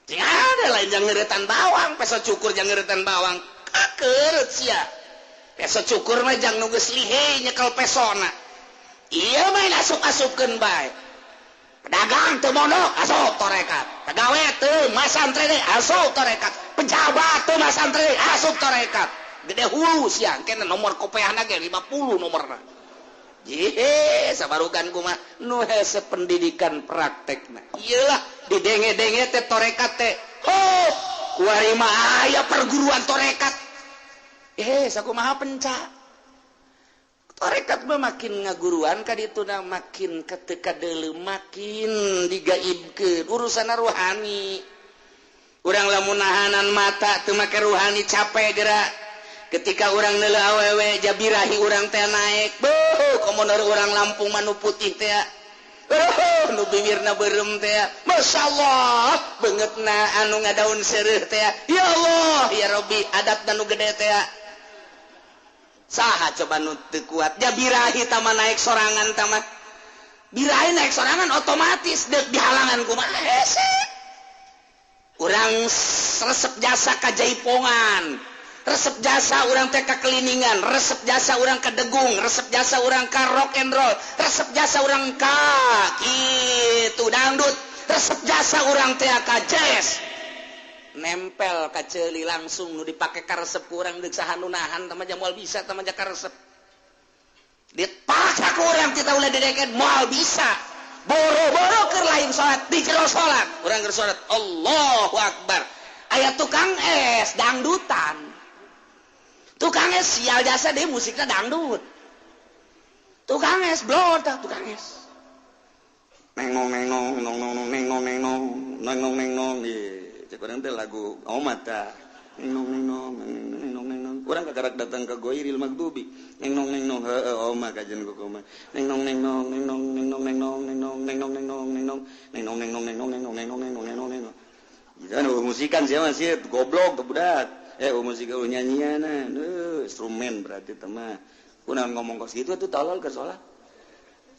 Sing ada lain jang ngeuretan bawang, peso cukur jang ngeuretan bawang kakereut sia. Peso cukur mah jang nu geus lihe nyekel pesona. Iya main asup-asupkeun bae. Pedagang teu mondok asup torekat, pegawai teu masantren asup torekat, pejabat teu masantren asup torekat. Gede hulu sia kena nomor kopeahna ge 50 nomorna. Jihe sabarugan kumaha nu hese pendidikan praktekna. Iyalah didenge-denge teh torekat teh. Ho, kuari mah aya perguruan torekat. Sakumaha pencak. Torekat mah makin ngaguruan ka ditu na makin keteka deuleu makin digaibkeun urusan ruhani. Urang lamun nahanan mata teu make ruhani capek geura. Ketika urang neuleuh awewe jabirahi urang teh naek. Beuh, komo urang Lampung mah nu putih teh. Beuh, nu bibirna beureum teh. Masyaallah, beungeutna anu ngadaun seureuh teh. Ya Allah, ya Rabbi, adatna nu gede teh. Saha coba nu teu kuat jabirahi tama naik sorangan tama birahi naik sorangan otomatis deuk dihalangan kumaha hese. Urang resep jasa ka jaipongan, resep jasa urang teh ka keliningan, resep jasa urang ka degung, resep jasa urang ka rock and roll, resep jasa urang ka kitu dangdut, resep jasa urang teh ka jazz. Nempel ka ceuli langsung nu dipake karesep kurang deuk saha nu nahan tama moal bisa tama karesep. Dipaksa ku urang tita ulah dideken moal bisa. Boro-boro keur lain salat di jero salat. Urang keur salat Allahu Akbar. Aya tukang es dangdutan. Tukang es sial jasa deh musikna dangdut. Tukang es blor tah tukang es. Neng nong neng nong nong nong neng nong neng nong neng nong neng nong. Cek urang teh lagu omat tah. Neng nong neng nong neng nong neng nong. Urang kakarak datang ke Goiril Magdubi. Neng nong neng nong heueuh oma kajian ku koma. Neng nong neng nong neng nong neng nong neng nong neng nong neng nong neng nong neng nong neng nong neng nong neng nong neng nong neng nong neng nong neng nong neng nong. Jangan musikan sia mah sia goblok tuh budak. Musik nyanyian instrumen berarti teh mah. Kunaon ngomong kos kitu atuh tolol keur salat.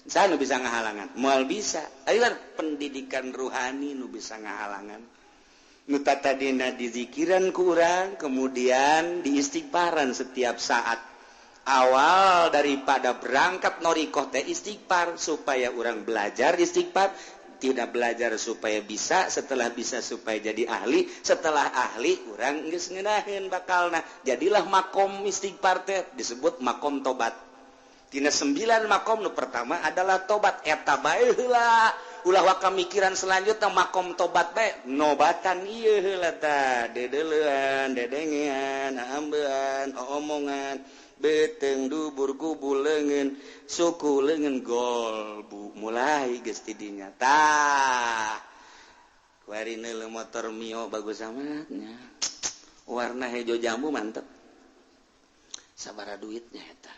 Saha nu bisa ngahalangan? Moal bisa. Ayo pendidikan ruhani nu bisa ngahalangan. Nu tadina dizikiran ku urang, kemudian diistighfaran setiap saat. Awal daripada berangkat norikoh teh istighfar supaya urang belajar istighfar, tidak belajar supaya bisa, setelah bisa supaya jadi ahli, setelah ahli urang geus ngeunaheun bakalna. Jadilah makom istighfar teh disebut makom tobat. Tina 9 makom nu pertama adalah tobat, eta bae heula. Ulah waka mikiran selanjutnya makom tobat bae nobatan ieu heula tah dedeleuan dedengean ambean omongan beuteung dubur kubu leungeun suku leungeun golbu mulai geus ti dinya tah kuari neuleuh motor Mio bagus amat nya warna hejo jambu mantep sabaraha duitnya eta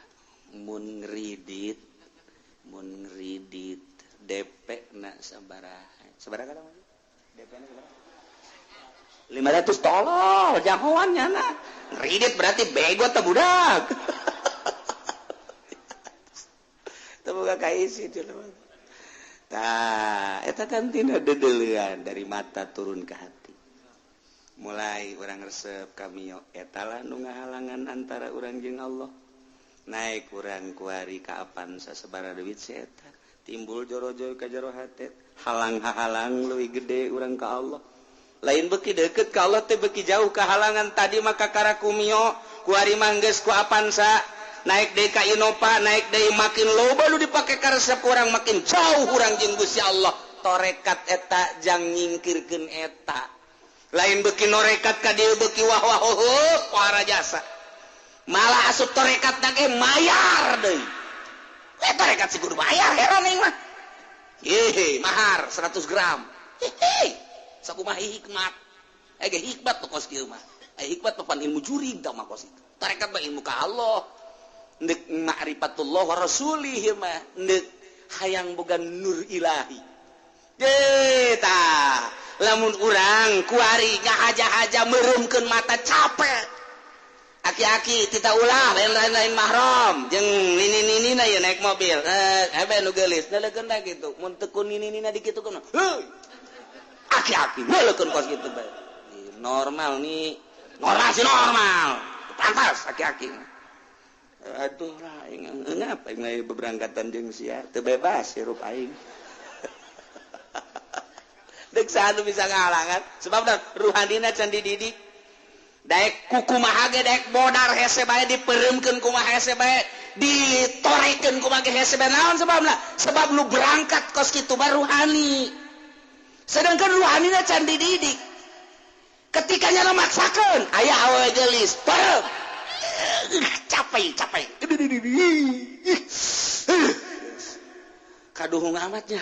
mun ngridit DP na sabaraha sabaraha kadang DP na sabaraha 500 tolol jagoan nyana ngridit berarti bego teh budak teu boga kaisi tah eta kan tina dedeulean dari mata turun ke hati mulai urang resep ka Mio eta lah nu ngahalangan antara urang jeung Allah. Naik kurang kuari ka Avanza sabaraha duit si eta. Timbul jorojoy ka jero hate. Halang-halang leuwih gede urang ka Allah. Lain beuki deukeut ka Allah teh beuki jauh ka halangan. Tadi mah kakara ku Mio, kuari mah geus ku Avanza, naik deui ka Innova, naik deui makin loba nu dipake karesep urang makin jauh urang jeung Gusti Allah. Torekat eta jang nyingkirkeun eta. Lain beuki norekat ka dieu beuki wah-wah heuh para jasa. Malah asup torekat ge mayar deui. Torekat si kudu bayar heran aing mah. Hehe, mahar 100 gram. Hehe. Sakumaha hikmat. Ge hikmat tuh kos kieu mah. Hikmat mah pan ilmu jurig tah mah kos itu. Tarekat mah ilmu ka Allah. Ndek ma'rifatullah wa rasulih mah ndek hayang boga nur ilahi. Ye tah, lamun urang kuari ngahaja-haja meureumkeun mata capek. Aki-aki tita ulah lain-lain mahram jeung nini-ninina ye naik mobil. Hebe nu geulis neulekeun da kitu. Mun teu ku nini-ninina dikitukeun. Heuy. Aki-aki neulekeun kos kitu bae. Normal nih. Normal sih normal. Pantas aki-aki. Aduh lah aing ngapa aing lain beberangkatan jeung sia teu bebas hirup aing. Deuk saha nu bisa ngahalangan sebab ruhanina can dididik. Daek kukumaha ge daek bodar hese bae dipereumkeun kumaha hese bae ditorekeun kumaha ge hese bae naon sebabna? Sebab nu berangkat kos kitu mah ruhani. Sedangkan ruhanina can dididik. Ketika nyana maksakeun aya awewe geulis, peureum. Capek, capek. Kaduhung amatnya.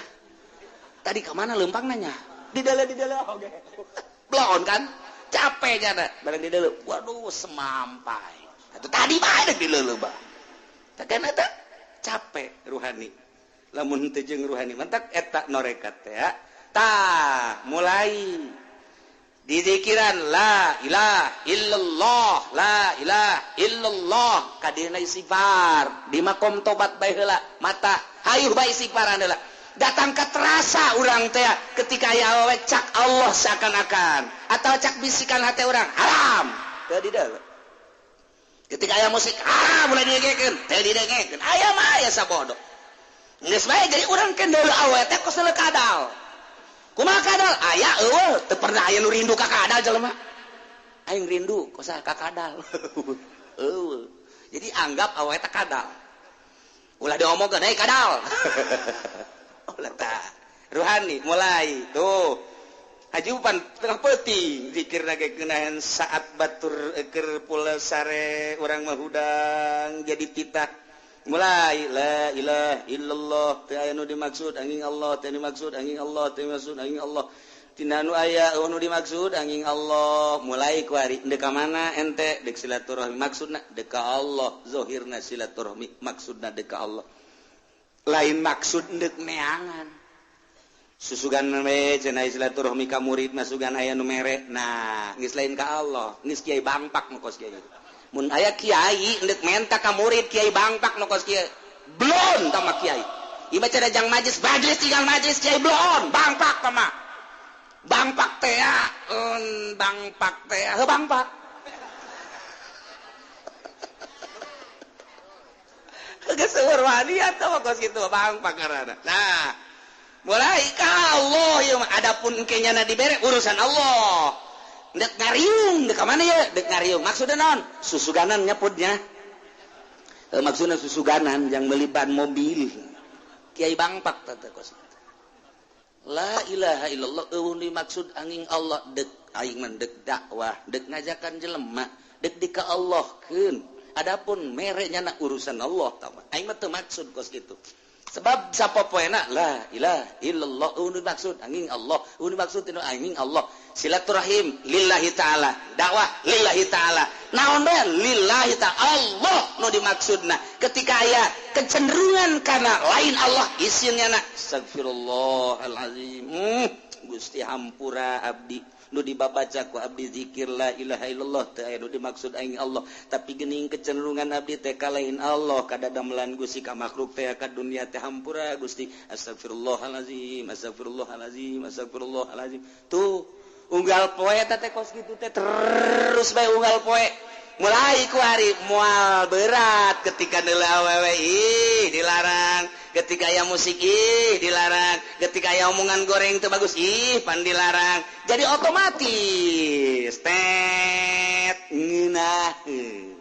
Tadi ka mana leumpang nanya? Di dalam oge. Bloon kan? Capek nyana bareng di deuleu. Waduh, semampai. Atuh tadi bae deuk di deuleu bah. Tah kan eta capek ruhani. Lamun teu jeung ruhani mantak eta norekat teh ya. Tah, mulai dizikiran la ilaha illallah, la ilaha illallah, kadieuna istighfar, di makom tobat bae heula, mata hayuh bae istighfaran heula. Datang ke terasa urang teh ketika aya awewe cak Allah seakan-akan atau cak bisikan hati urang haram teu di deuleu. Ketika aya musik haram mulai didengekeun, teu didengekeun. Aya mah aya sabodo. Geus bae jadi urang ke deuleu awewe teh kos deuleu kadal. Kumaha kadal? Aya eueuh teu pernah aya nu rindu ka kadal jelema. Aing rindu kos ka kadal. Eueuh. Jadi anggap awewe teh kadal. Ulah diomongkeun euy kadal. Ulah ruhani mulai tuh hajupan tengah peuting zikirna ge geunahan saat batur keur pula sare urang mah hudang jadi titah mulai la ilaha illallah teu aya nu dimaksud angin Allah teu dimaksud angin Allah teu dimaksud angin Allah tina nu aya nu dimaksud angin Allah mulai kuari deuk ka mana ente deuk silaturahmi maksudna deuk ka Allah zahirna silaturahmi maksudna deuk ka Allah lain maksud ndek neangan susugan we cenah silaturahmi ka murid masugan aya nu mere nah geus lain ka Allah geus kiai bangpak nu kos kiai mun aya kiai ndek menta ka murid kiai bangpak nu kos kiai blon tah mah kiai ieu mah cenah jang majlis majlis tinggal majlis kiai blon bangpak tah mah bangpak teh bangpak teh heuh bangpak geus ruhani atuh kos kitu bangpak ngaranna. Nah, mulai ka Allah ieu mah adapun engke nyana dibere urusan Allah. Deuk ngariung deuk ka mana ye? Deuk ngariung maksudna naon? Susuganan nyeputnya. Maksudna susuganan jang meuli ban mobil. Kiai bangpak teh kos kitu. La ilaha illallah eueuh dimaksud angin Allah deuk aing mah deuk dakwah, deuk ngajakan jelema, deuk di ka Allahkeun. Adapun mere nyana urusan Allah tah mah. Aing mah teu maksud kos kitu. Sebab sapopoena la ilaha illallah eueuh dimaksud angin Allah, eueuh dimaksud angin Allah. Silaturahim lillahi taala, dakwah lillahi taala. Naon bae lillahi taala Allah nu dimaksudna. Ketika aya kecenderungan kana lain Allah isin nyana astagfirullahalazim. Gusti hampura abdi. Nu dibabaca ku abdi zikir la ilaha illallah teu aya nu dimaksud aing Allah tapi geuning kecenderungan abdi teh ka lain Allah kadadamelan Gusti ka makhluk teh ka dunia teh hampura Gusti astagfirullahalazim astagfirullahalazim astagfirullahalazim tuh unggal poe eta teh kos kitu teh terus bae unggal poe Mulai ku hari mual berat ketika deuleu awewe ih dilarang, ketika aya musik ih dilarang, ketika aya omongan goreng teu bagus ih pan dilarang. Jadi otomatis tet ngeunaheun.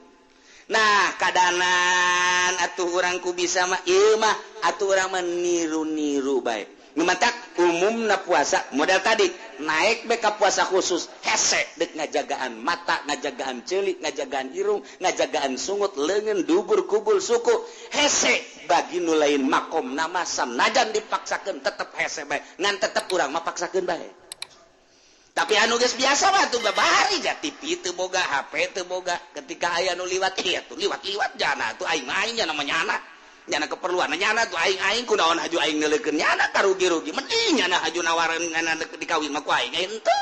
Nah, kadanan atuh urang ku bisa mah ieu mah atuh urang mah niru-niru bae. Nu matak umumna puasa model tadi naik bae ka puasa khusus hese dek ngajagaan mata, ngajagaan ceuli, ngajagaan irung, ngajagaan sungut, leungeun, dubur, kubul, suku. Hese bagi nu lain makom nama sanajan dipaksakeun tetep hese bae. Ngan tetep urang mah paksakeun bae. Tapi anu geus biasa mah tuh babari ja TV teu boga, HP teu boga. Ketika aya nu liwat ieu tuh liwat-liwat jana tuh aing mah aing nya namanya anak. Nyana keperluan nyana tuh aing aing kunaon haju aing neuleukeun nyana karugi-rugi mending nyana haju nawaran nyana dikawin mah ku aing henteu.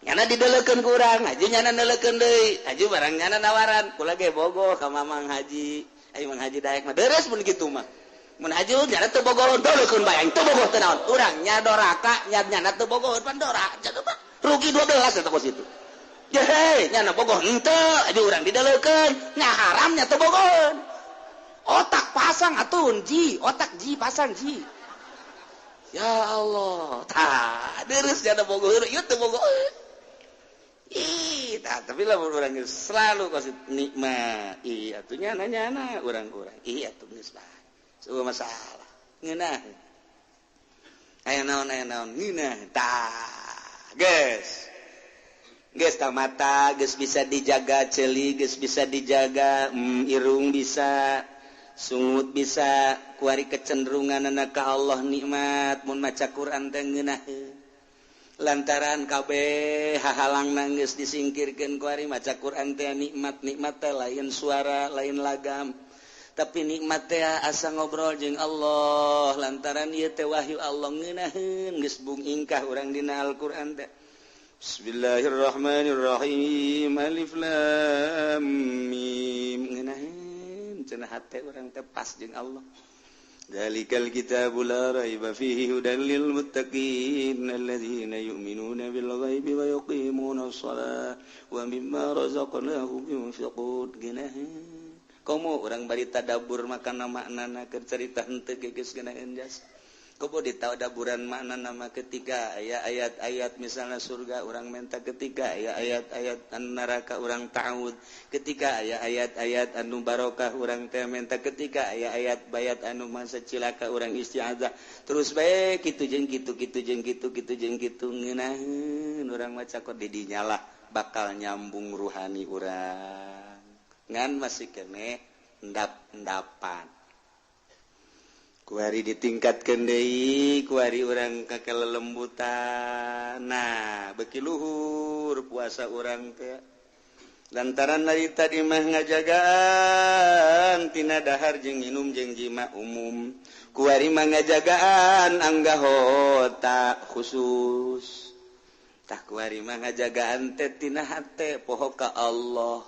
Nyana dideleukeun ku urang haju nyana neuleukeun deui haju barang nyana nawaran kula ge bogoh ka Mamang Haji. Aing Mang Haji daek mah beres mun kitu mah. Mun haju nyana teu bogoh deleukeun bae aing teu bogoh teu naon. Urang nya doraka nya nyana teu bogoh pan dora rugi 12 eta kos itu. Jehe nyana bogoh henteu haju urang dideleukeun nya haram nya teu bogoh. Otak pasang atuh ji, otak ji pasang ji. Ya Allah, tah deres jana bogoh ieu teu bogoh. Ih, tah tapi lamun urang selalu kasih nikmat. Ih, atuh nyana nyana urang-urang. Ih, atuh geus bae. Eueuh masalah. Ngeunah. Aya naon ngeunah. Tah, geus. Geus tah mata geus bisa dijaga, ceuli geus bisa dijaga, irung bisa, sungut bisa, kuari kecenderungan ka Allah nikmat mun maca Quran teh ngeunaheun. Lantaran kabeh hahalang geus disingkirkeun kuari maca Quran teh nikmat, nikmat teh lain suara, lain lagam. Tapi nikmat teh asa ngobrol jeung Allah lantaran ieu teh wahyu Allah ngeunaheun geus bung ingkah urang dina Al-Qur'an teh. Bismillahirrahmanirrahim. Alif lam mim. Ngeunaheun cenah hate urang teh pas jeung Allah. Dzalikal kitabu la raiba fihi hudan lil muttaqin alladzina yu'minuna bil ghaibi wa yuqimuna shalah wa mimma razaqnahum yunfiqun. Geunaheun komo urang bari tadabbur makana maknana keur carita henteu geus geunaheun jas. Komo ditadaburan makna nama ketika aya ayat-ayat misalnya surga urang menta, ketika aya ayat-ayat anu neraka urang ta'ud, ketika aya ayat-ayat anu barokah urang teh menta, ketika aya ayat bayat anu masa cilaka urang isti'adzah. Terus bae kitu jeung kitu kitu jeung kitu kitu jeung kitu ngeunaheun urang maca kok di dinya lah bakal nyambung ruhani urang. Ngan masih keneh endap-endapan. Kuari ditingkatkeun deui, kuari urang ka kelelembutan. Nah, beuki luhur puasa urang teh. Lantaran dari tadi mah ngajagaan tina dahar jeung minum jeung jima umum. Kuari mah ngajagaan anggahota khusus. Tah kuari mah ngajagaan teh tina hate poho ka Allah.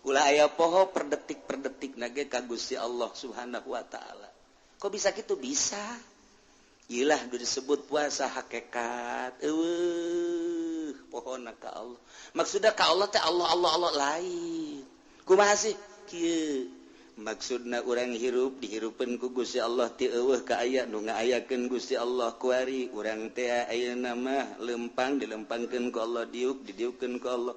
Ulah aya poho per detik per detik nage ka Gusti Allah Subhanahu wa taala. Kok bisa gitu? Bisa. Ilah disebut puasa hakikat. Eueuh, pohona ka Allah. Maksudna ka Allah teh Allah Allah Allah lain. Kumaha sih? Kieu. Maksudna urang hirup dihirupeun ku Gusti Allah ti eueuh ka aya nu ngaayakeun Gusti Allah kuari urang teh ayeuna mah lempang dilempangkeun ku Allah, diuk didiukkeun ku Allah.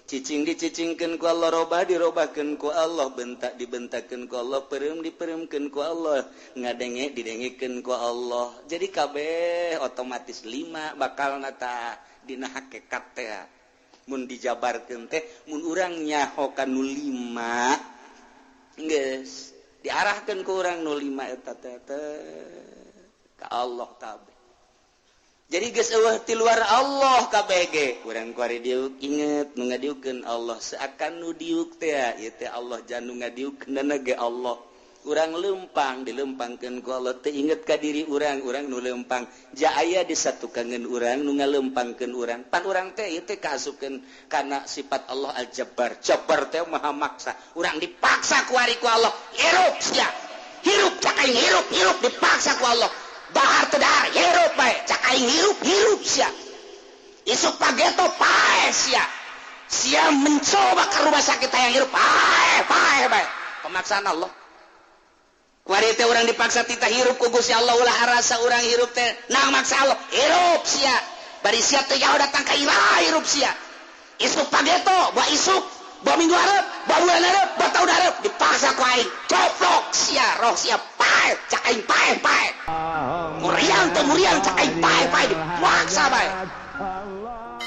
Cicing dicicingkeun ku Allah, robah dirobahkeun ku Allah, bentak dibentakeun ku Allah, peureum dipereumkeun ku Allah, ngadenge didengekeun ku Allah. Jadi kabeh otomatis lima bakal nata dina hakikat teh. Mun dijabarkeun teh mun urang nyaho ka nu lima geus diarahkeun ku urang nu lima eta teh ka Allah kabeh. Jadi geus eueuh ti luar Allah kabeh ge. Urang kuari diuk inget nu ngadiukeun Allah, seakan nu diuk teh ieu teh Allah jan nu ngadiukeunna ge Allah. Urang lempang dilempangkeun ku Allah teh inget ka diri urang, urang nu lempang. Ja aya disatukangeun urang nu ngalempangkeun urang. Pan urang teh ieu teh kaasupkeun kana sifat Allah Al-Jabbar. Jabbar teh maha maksa. Urang dipaksa kuari ku Allah, hirup sia. Hirup cak aing hirup, hirup dipaksa ku Allah. Dahar teu dahar hirup bae cak aing hirup hirup sia. Isuk pageto pae sia. Sia mencoba ke rumah sakit hayang hirup, paeh paeh bae. Pemaksaan Allah. Kuari teh urang dipaksa titah hirup ku Gusti Allah, ulah rasa urang hirup teh nang maksa Allah. Hirup sia. Bari sia teh jauh datang ka iraha hirup sia. Isuk pageto, buah isuk, buah minggu hareup, buah bulan hareup, buah tahun hareup, dipaksa ku aing. Coplok sia, roh sia paeh, cak aing paeh paeh. Muriang teh muriang cak aing paeh paeh, dipaksa bae.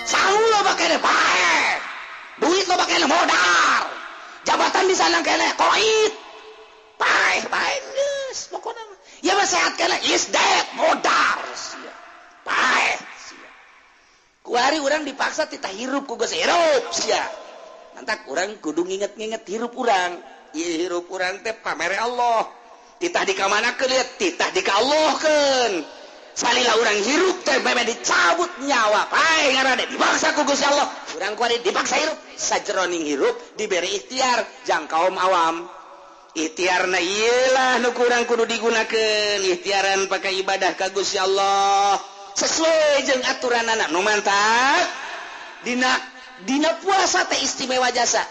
Sangu loba keneh paeh. Duit loba keneh modal. Jabatan di sana keneh koit. Paeh paeh geus pokona mah. Ya mah sehat keneh is dead modal sia. Paeh sia. Kuari urang dipaksa titah hirup ku geus hirup sia. Mantak urang kudu nginget-nginget hirup urang. Ieu hirup urang teh pamere Allah. Titah dikamanakeun lieu titah dikallahkeun. Salila urang hirup teh meme dicabut nyawa paeh ngaranna dipaksa ku Gusti Allah. Urang kuari dipaksa hirup sajeroning hirup diberi ikhtiar jang kaum awam. Ikhtiarna ieu lah nu kurang kudu digunakeun, ikhtiaran pakai ibadah ka Gusti Allah sesuai jeung aturanana nu mantap. Dina puasa teh istimewa jasa.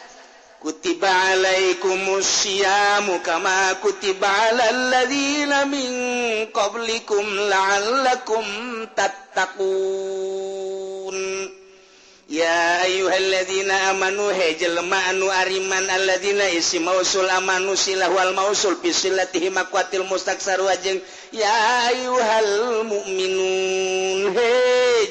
Kutiba alaikumusyiamu kama kutiba alal ladzina min qablikum la'allakum tattaqun. Ya ayyuhalladzina amanu he jelema anu ariman alladzina isi mausul amanu silah wal mausul bi silatihi maqwatil mustaksaru jeung ya ayyuhal mu'minun he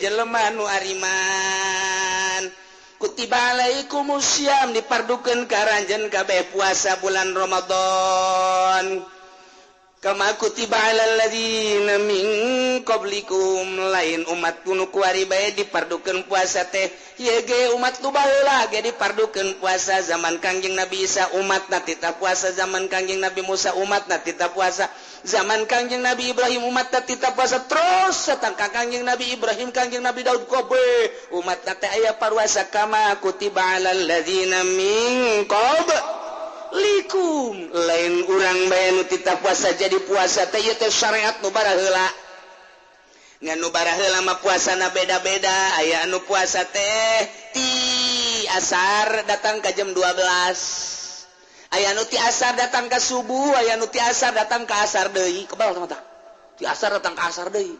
jelema anu ariman. Kutiba alaikumusyiam dipardukeun ka aranjeun kabeh puasa bulan Ramadan. Kama kutiba alal ladzina min qablikum lain umat nu kuari bae dipardukeun puasa teh ieu ge umat nu baheula ge dipardukeun puasa zaman Kangjeng Nabi Isa umatna titah puasa, zaman Kangjeng Nabi Musa umatna titah puasa, zaman Kangjeng Nabi Ibrahim umatna titah puasa, terus satangka Kangjeng Nabi Ibrahim Kangjeng Nabi Daud kobe umatna teh aya paruasa kama kutiba alal ladzina min qablikum. Lain urang bae nu titah puasa jadi puasa teh ieu teh syariat nu baraheula. Ngan nu baraheula mah puasana beda-beda. Aya anu puasa teh ti asar datang ka jam 12. Aya anu ti asar datang ka subuh, aya anu ti asar datang ka asar deui. Kebal teh mah tah. Ti asar datang ka asar deui.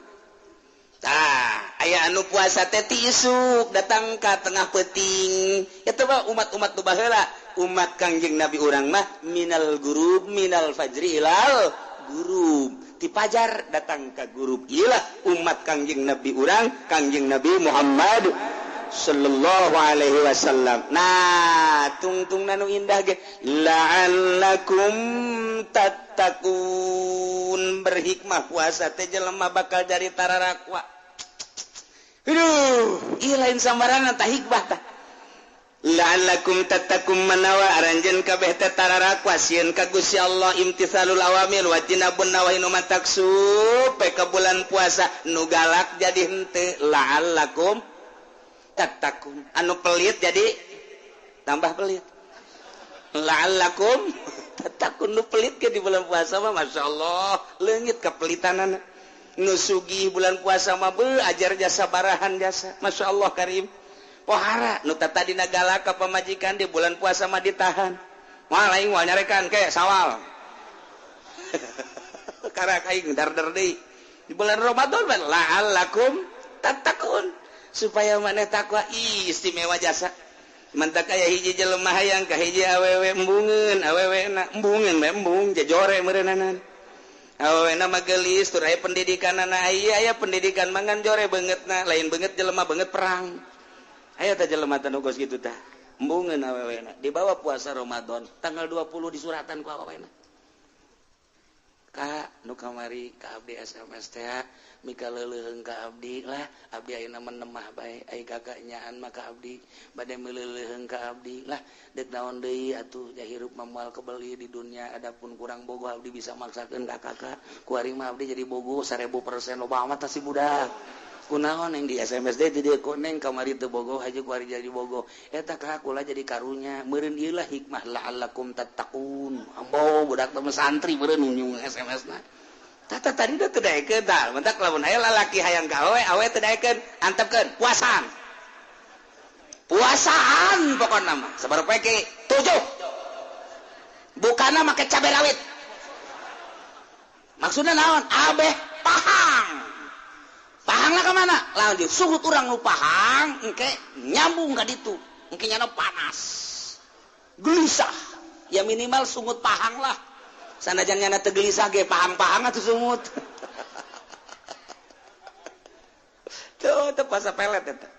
Tah, aya anu puasa teh ti isuk datang ka tengah peuting. Eta mah umat-umat nu baheula. Umat Kangjeng Nabi urang mah minal gurub minal fajri ilal gurub, ti fajar datang ka gurub. Iyalah umat Kangjeng Nabi urang, Kangjeng Nabi Muhammad sallallahu alaihi wasallam. Nah, tungtungna nu indah ge la'allakum tattaqun. Berhikmah puasa teh jelema bakal jadi tararakwa. Aduh, ieu lain sambarangan tah hikmah tah. La'allakum tattaqun manawa aranjeun kabeh teh tararakwa sieun ka Gusti Allah imtithalul awamir wa tinabun nawahi nu mataksu pe ka bulan puasa nu galak jadi henteu la'allakum tattaqun. Anu pelit jadi tambah pelit. La'allakum tattaqun. Nu pelit ke di bulan puasa mah masyaallah leungit kapelitanana. Nu sugih bulan puasa mah beuh ajar jasa barahan jasa masyaallah karim. Pohara nu tadina galak ka pamajikan di bulan puasa mah ditahan. Moal aing moal nyarekan ke sawal. Karak aing dar-dar deui. Di bulan Ramadan mah la'allakum tattaqun supaya maneh takwa. Ih istimewa jasa. Mantak aya hiji jelema hayang ka hiji awewe embungeun, awewe na embungeun bae embung jejore meureunana. Awewe na mah geulis tur aya pendidikanana, aya pendidikan mangan jore beungeutna, lain beungeut jelema beungeut perang. Aya teh jelema teh nu geus kitu tah. Embungeun awewena dibawa puasa Ramadan tanggal 20 disuratan ku awewena. Ka nu kamari ka abdi SMS teh mika leuleuheung ka abdi lah, abdi ayeuna mah nemah bae ai kakak nyaan mah ka abdi bade meuleuheung ka abdi lah deuk naon deui atuh ja hirup mah moal kebeli di dunia adapun kurang bogoh abdi bisa maksakeun ka kakak kuari mah abdi jadi bogoh 1000% loba amat si budak. Kunaon yang di SMS deh di koneng kamari teu bogoh haja kuari jadi bogoh eta ka kula jadi karunya meureun ieu lah hikmah la'allakum tattaqun. Ambo budak teh santri meureun nyung SMS na tata tadi teh teu daekeun tah mentak lamun aya lalaki hayang ka awe awe teu daekeun antepkeun puasaan. Puasaan pokokna mah sabar poe ge 7. Bukana make cabe rawit. Maksudna naon? Abeh pahang. Pahangna ka mana? Lamun suhut urang nu pahang engke nyambung ka ditu. Engke nyana panas. Gelisah. Ya minimal sungut pahang lah. Sanajan nyana teu gelisah ge pahang-pahang atuh sungut. Tuh teu puasa pelet eta.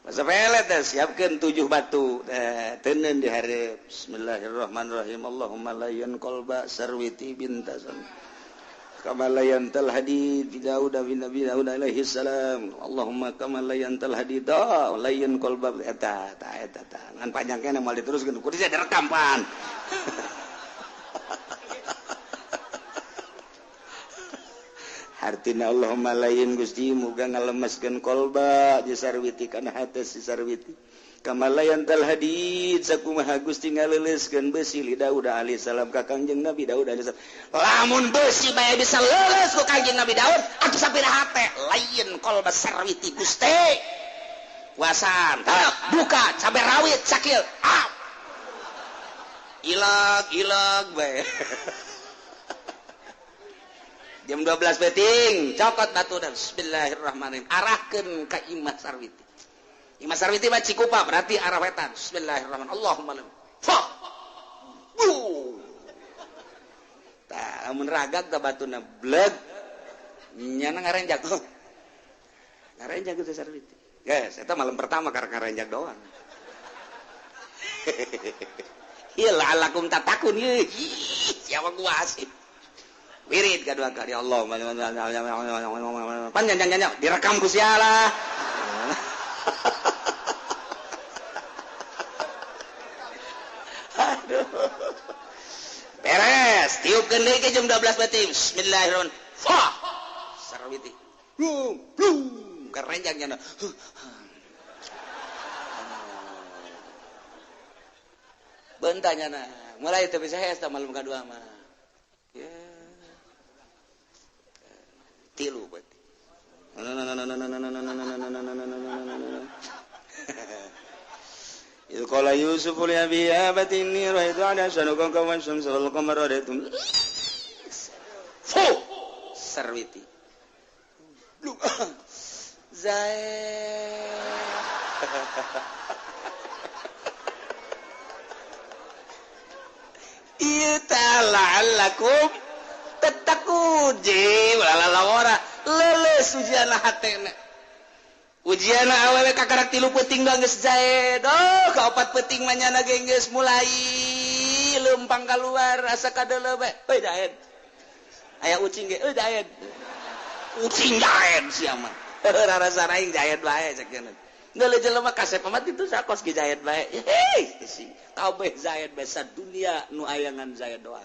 Puasa pelet teh siapkeun 7 batu. Teuneun di hareup. Bismillahirrahmanirrahim. Allahumma layyan qalba sarwiti bintasan. Kama layyantal hadid Daud bin Nabi Daud alaihi salam. Allahumma kama layyantal hadid layyan qalba eta ta eta ta. Ngan panjang keneh moal diteruskeun kudu direkam pan. Artina Allahumma lain Gusti muga ngalemeskeun kolba jeung sarwiti kana hate si sarwiti kama layantal hadid sakumaha Gusti ngaleuleuskeun besi li Daud alaihi salam ka Kangjeng Nabi Daud alaihi salam. Lamun besi bae bisa leuleus ku Kangjeng Nabi Daud atuh sapira hate lain kolba sarwiti Gusti. Puasaan buka cabe rawit sakil ah ilag ilag bae. Jam 12 beting cokot batu dan bismillahirrahmanirrahim arahkeun ka Imah Sarwiti. Imah Sarwiti mah Cikupa berarti arah wetan. Bismillahirrahmanirrahim. Allahumma fa. Tah lamun ragag tah batuna bleg nyana ngarenjak. Ngarenjak teh Sarwiti. Guys, eta malam pertama karek ngarenjak doang. Ieu la'allakum tatakun ieu. Siapa gua sih? Wirid kedua kali Allah panjang panjang direkam ku sialah. Aduh. Beres, tiupkeun deui ke jam 12 beuting. Bismillahirrahmanirrahim. Fa. Sarwiti. Blung, blung, kerenjang nya. Bentanya na. Mulai teu bisa hese malam kadua mah. Ya. Tilu berarti. Idh qala Yusuf li abihi ya abati inni ra'aytu ahada asyara kawkaban wasyamsa wal qamara ra'aytum. Fu sarwiti. Zae. Ieu ta'alakum tattaqun je lalalawara leuleus ujianna hatena. Ujianna awewe kakarak 3 peuting doang geus jae. Duh, ka 4 peuting mah nyana ge geus mulai leumpang kaluar asa kadeuleu bae. Euy daed. Aya ucing ge euy daed. Ucing daed sia mah. Rarasa aing jaed bae cek cenah. Deuleu jelema kasep amat itu sakos ge jaed bae. Hei, si kabeh jaed bae sadunia nu ayangan jaed doang.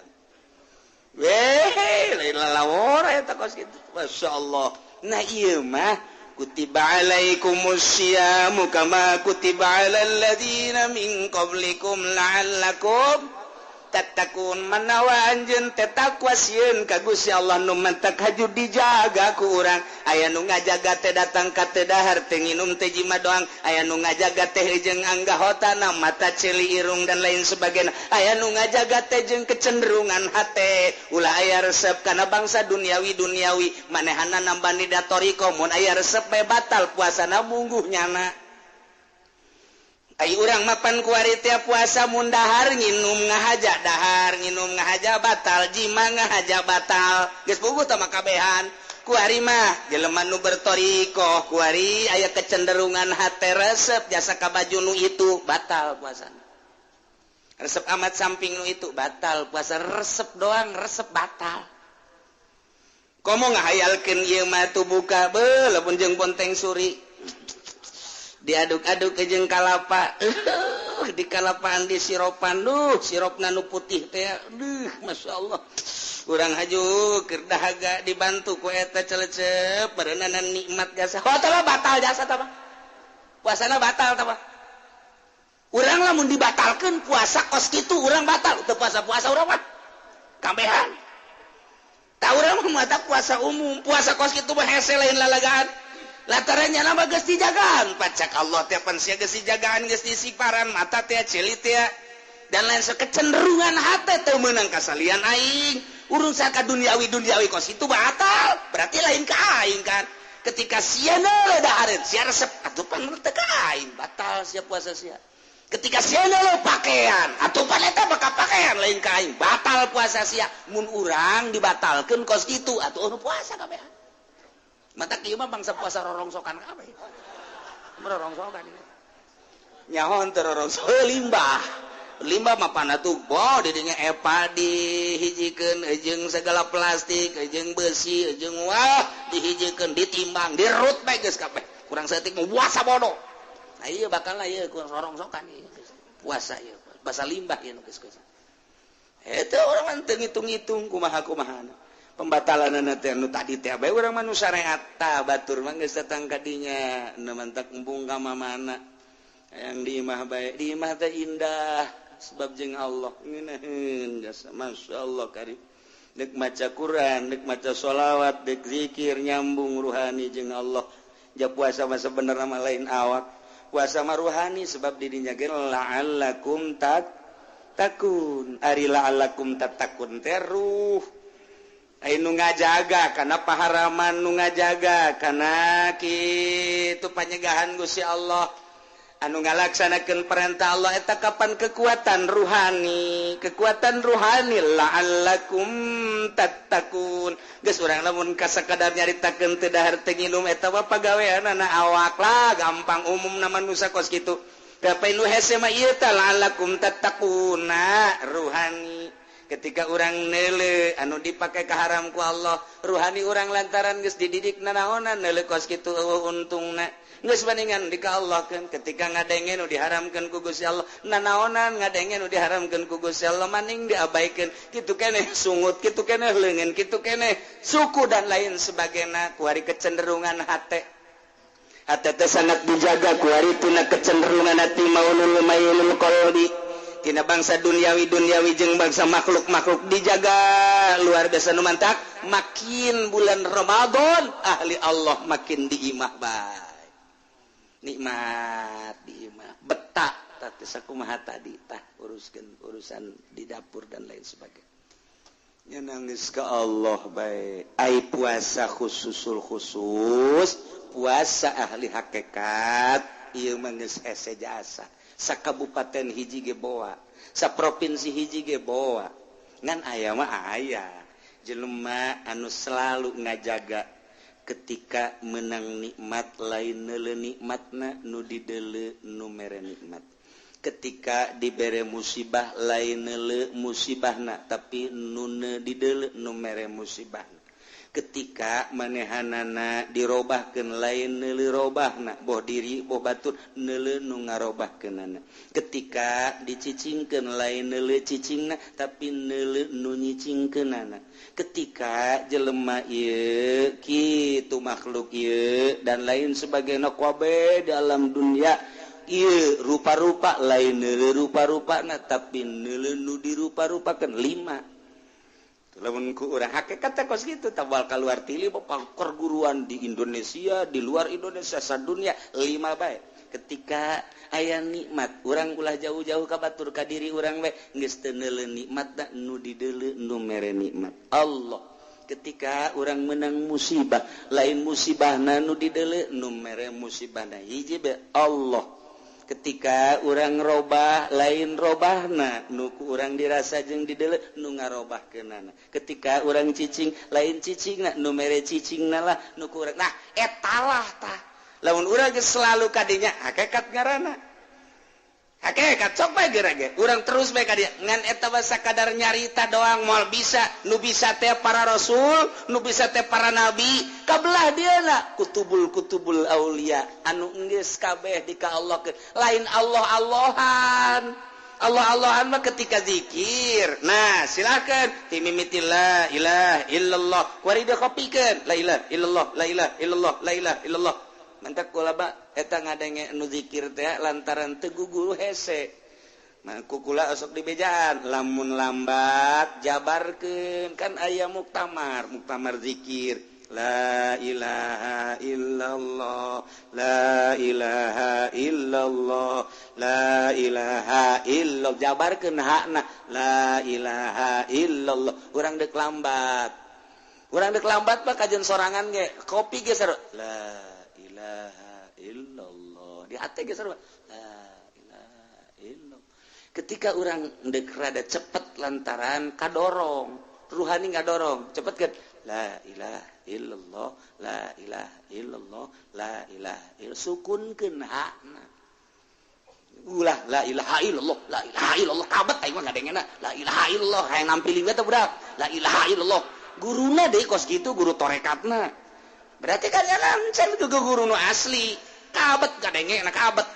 Weh, lain lalawara eta kos kitu. Masyaallah. Nah ieu mah kutiba alaikumusyiamu kama kutiba alal ladzina min qablikum la'allakum tattaqun. Manawa anjeun teh takwa sieun ka Gusti Allah nu mantak haju dijaga ku urang. Aya nu ngajaga teh datang ka teu dahar teh nginum teh jima doang. Aya nu ngajaga teh jeung anggahotana mata ceuli irung dan lain sebagainya. Aya nu ngajaga teh jeung kecenderungan hate ulah aya resep kana bangsa duniawi duniawi manehana nambani datoriko mun aya resep bae batal puasana mungguh nyana. Ai urang mapan kuari teh puasa mun dahar nginum ngahaja dahar nginum ngahaja batal jima ngahaja batal geus puguh tah makabehan. Kuari mah jelema nu bertorikoh kuari aya kecenderungan hate resep jasa ka baju nu itu batal puasana. Resep amat samping nu itu batal puasa resep doang resep batal. Komo ngahayalkeun ieu mah tuh buka beuh lamun jeung bonteng suri. Diaduk-aduk ke jeung kalapa. Di kalapaan di siropan duh sirupna nu putih teh duh masyaallah. Urang haju keur dahaga dibantu ku eta celecep berenana nikmat jasa. Oh tah batal jasa tah mah. Puasana batal tah mah. Urang lamun dibatalkeun puasa kos kitu urang batal teu puasa-puasa urang mah. Kabehan. Tah urang mah mata puasa umum, puasa kos kitu mah hese lain lalagaan. Lantarannya nama geus dijagaan pacak Allah teh pan sia geus dijagaan, geus disiparan mata teh, celit teh, dan lain kecenderungan hati teu meunang kasalian aing. Urusan ka duniawi duniawi kos itu batal, berarti lain ka aing kan. Ketika sia neuleuh dahareun, sia resep atuh, pan teu ka aing, batal sia puasa sia. Ketika sia neuleuh pakaian atuh, pan eta bakal pakaian lain ka aing, batal puasa sia. Mun urang dibatalkeun kos kitu atuh, puasa kabeh. Mata kieu mah bangsa puasa rorongsokan kabeh, rorongsokan nyaho teu, rorongsok limbah. Limbah mah pana tuh bo didinya epa dihijikeun jeung segala plastik jeung besi jeung wah dihijikeun, ditimbang, dirut bae geus kabeh. Kurang saeutik mah puasa bodoh. Nah, iya bakal lah ieu kurang rorongsokan ieu puasa, ieu basa limbah ieu nu geus. Eta urang mah teu ngitung-ngitung kumaha-kumaha pembatalan teh nu tadi teh bae. Urang mah nu syariat tah, batur mah geus datang ka dinya nu mantak embung ka mamana yang di imah bae. Di imah teh indah sebab jeung Allah ngeunaheun jasa, Masya Allah karim. Dek maca Quran, dek maca sholawat, dek zikir, nyambung ruhani jeung Allah. Ja puasa mah sebenarnya mah lain awak, puasa mah ruhani, sebab didinya ge la'allakum tattaqun. Ari la'allakum tattaqun teh ruh. Ai nu ngajaga kana paharaman, nu ngajaga kana kitu panyegahan Gusti Allah, anu ngalaksanakeun perintah Allah, eta kapan kekuatan ruhani, kekuatan ruhani la'allakum tattaqun. Geus urang lamun kasakadar nyaritakeun teu dahar teu nginum, eta mah pagaweanana awak lah, gampang, umum manusia kos kitu. Tapi nu hese mah ieu teh la'allakum tattaquna ruhani. Ketika urang neuleuh anu dipake kaharam ku Allah, ruhani urang lantaran geus dididik nanaonan neuleuh kos kitu eueuh untungna, geus bandingan di ka Allah kan. Ketika ngadenge nu diharamkeun ku Gusti Allah, nanaonan ngadenge nu diharamkeun ku Gusti Allah, maning diabaikeun kitu keneh, sungut kitu keneh, leungeun kitu keneh, suku dan lain sebagainya. Kuari kecenderungan hate, hate teh sangat dijaga kuari tina kecenderungan hati maulul mailul qalbi, tina bangsa duniawi duniawi jeung bangsa makhluk-makhluk dijaga luar biasa. Nu mantak makin bulan Ramadan ahli Allah makin di imah bae, nikmat di imah, betah. Tah sakumaha tadi tah, uruskeun urusan di dapur dan lain sebagainya, nangis ke Allah bae. Ai puasa khususul khusus, puasa ahli hakikat ieu mah geus hese jasa. Sakabupaten hiji ge boa, saprovinsi hiji ge boa. Ngan aya mah aya jelema anu selalu ngajaga ketika menang nikmat lain neuleuh nikmatna, nu dideuleu nu mere nikmat. Ketika dibere musibah lain neuleuh musibahna, tapi nu dideuleu nu mere musibahna. Ketika manehanana dirobahkeun lain neuleuh robahna, boh diri boh batur, neuleuh nu ngarobahkeunana. Ketika dicicingkeun lain neuleuh cicingna, tapi neuleuh nu nyicingkeunana. Ketika jelema ieu kitu, makhluk ieu dan lain sebagainya kabeh dalam dunia ieu rupa-rupa, lain neuleuh rupa-rupana, tapi neuleuh nu dirupa-rupakeun. Lima lamun ku urang hakikat teh kos kitu, tabal keluar tili perguruan di Indonesia, di luar Indonesia, sadunia. Lima bae. Ketika aya nikmat, urang ulah jauh-jauh ka batur, ka diri urang we, geus teu neuleuh nikmat, nu dideuleu nu mere nikmat, Allah. Ketika urang menang musibah, lain musibahna nu dideuleu, nu mere musibahna hiji be, Allah. Ketika urang robah, lain robahna nu ku urang dirasa jeung dideuleu, nu ngarobahkeunana. Ketika urang cicing, lain cicingna, nu mere cicingna lah nu ku urang. Nah, etalah tah lamun urang geus selalu kadinya, hakikat ngaranna hakikat. Sok bae geura ge urang terus bae ka dieu, ngan eta mah sakadar nyarita doang, moal bisa. Nu bisa teh para rasul, nu bisa teh para nabi, kabelah dieuna kutubul kutubul aulia anu geus kabeh di ka Allah. Lain Allah Allahan. Allah Allahan mah ketika zikir. Nah, silakan timimiti la ilaha illallah, kuari dia kopikeun la ilaha illallah, la ilaha illallah, la ilaha illallah. Mantak kula ba eta ngadenge nu zikir teh lantaran teu guguru hese. Nah, kukula osok di bejaan lamun lambat jabarkeun, kan aya muktamar, muktamar zikir. La ilaha illallah, la ilaha illallah, la ilaha illallah. Jabarkeun hakna la ilaha illallah. Urang deuk lambat. Urang deuk lambat mah kajeun sorangan ge kopi ge seru. La ilaha illallah. Di hate ge seru. La ilaha illallah. Ketika urang deuk rada cepet lantaran kadorong, ruhani ngadorong, cepet kan? La ilaha illallah, la ilaha illallah, la ilaha illallah. Sukunkeun hakna. Ulah la ilaha illallah, la ilaha illallah kabet aing mah ngadengena. La ilaha illallah hayang nampilin we teh budak. La ilaha illallah. Guruna deui kos kitu guru torekatna. Berarti kan lancar ke guru nu asli. Kabet ngadengena kabet.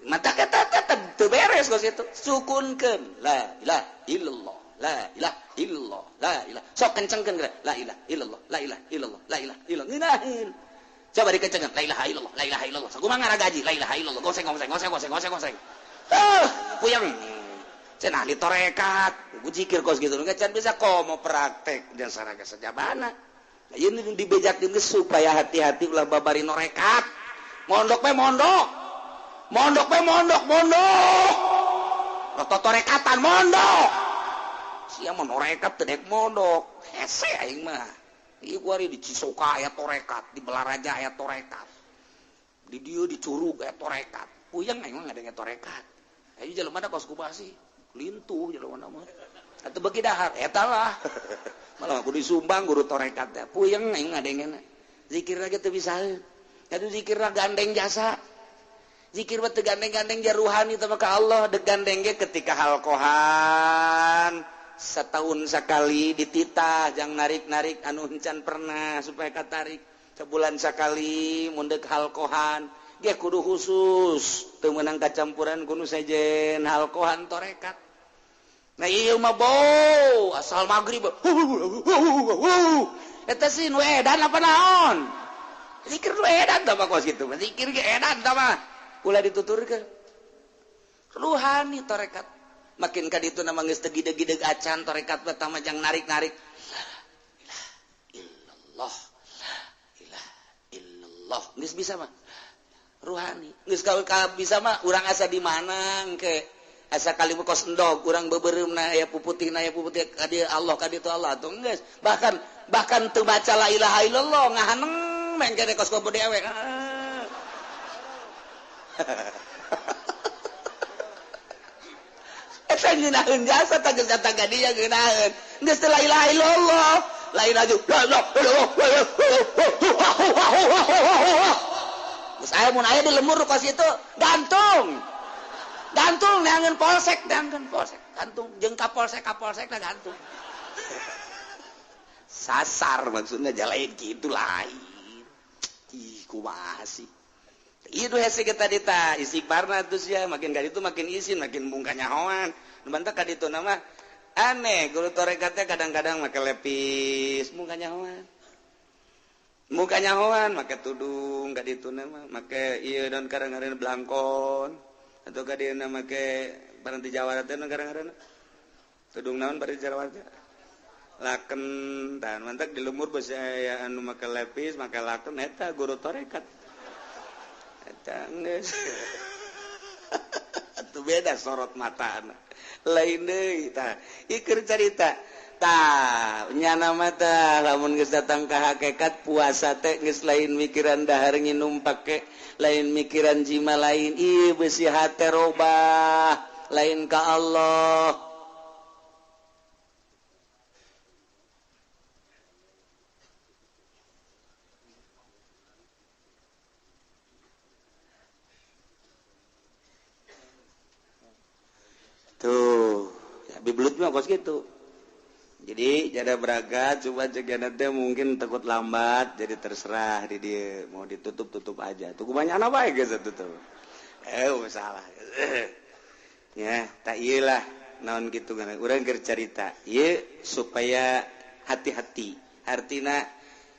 Mata kata teu beres kos kitu. Sukunkeun la ilaha illallah. La ilaha illallah, la ilaha. Sok kencengkeun la ilaha illallah, la ilaha illallah, la ilaha illallah. Ngeunaheun. Coba dikencengkeun la ilaha illallah, la ilaha illallah. Sakumaha ngaragaji la ilaha illallah. Goseng goseng goseng goseng goseng goseng. Puyeng. Cenah ahli tarekat, ku zikir kos kitu can bisa komo praktek dan saraga sajabana. Ieu dibejakeun geus supaya hati-hati ulah babari norekat. Mondok we mondok. Mondok we mondok, mondok. Totorekatan mondok. Sia mah norekat teu dek mondok, hese aing mah. Ieu kuari di Cisoka aya torekat, di Balaraja aya torekat. Di dieu di Curug aya torekat. Puyeng aing mah ngadenge torekat. Ayo jelema da kos kumaha sih? Lintuh jelema mah. Atuh beuki dahar eta lah. Malah kudu disumbang guru torekat teh. Puyeng aing ngadengena. Zikir lagi teu bisa. Atuh zikirna gandeng jasa. Zikir mah teu gandeng-gandeng jaruhani teh ka Allah, deuk gandeng ge ketika halqohan. Setahun sekali dititah jangan narik-narik anu encan pernah supaya katarik. Sebulan sekali mundek halqohan ge kudu khusus teu meunang kacampuran kudu sejen halqohan torekat. Nah ieu mah bau asal magrib eta sih nu edan apa naon zikir nu edan tah mah kos kitu zikir ge edan tah mah ulah dituturkeun ruhani torekat. Makin ka ditu nama geus teu gideg-gideg acan torekat pertama jang narik-narik la ilaha illallah, la ilaha illallah geus bisa mah ruhani geus ka bisa mah urang asa di mana engke asa kali kos endog urang beubeureumpna aya puputihna aya puputih ka dieu Allah ka ditu Allah atuh geus bahkan bahkan teu baca la ilaha illallah ngahaneng mengke kos kopo dewek. Eta ngeunaheun jasa tah geus datang ka dieu ngeunaheun. Geus teu la ilaha illallah, la ilaha illallah. Geus aya mun aya di lemur kos itu gantung. Gantung neangan polsek, neangan polsek. Gantung jeung ka polsek lah gantung. Sasar maksudnya jalain kitu lain. Ih kumaha sih? Itu hese kita dita istighfarna terus ya makin kali itu makin izin makin bungkanya hoan. Nu bantak ka ditu nama aneh guru torekatnya kadang-kadang make lepis mungkanya hoan. Mungkanya hoan make tudung ka ditu nama make ieu dan kadang-kadang blangkon atau ka dieu make barang ti Jawa teh kadang-kadang tudung naon bari Jawa teh laken tah mantak di lemur beusi aya anu make lepis make laken eta guru torekat. Itu beda sorot mata lain deui tah ieu carita tah nyana mata lamun geus datang ka hakikat puasa teh geus lain mikiran dahar nginum pake lain mikiran jima lain ieu beusi hate robah lain ka Allah. Tuh, ya, bibelut mah kos gitu. Jadi jada berangkat coba cegana teh mungkin takut lambat jadi terserah di dia mau ditutup tutup aja. Tuh banyak apa ya guys tutup. Salah. Ya, tak iyalah naon gitu kan. Urang keur carita ieu supaya hati-hati. Artina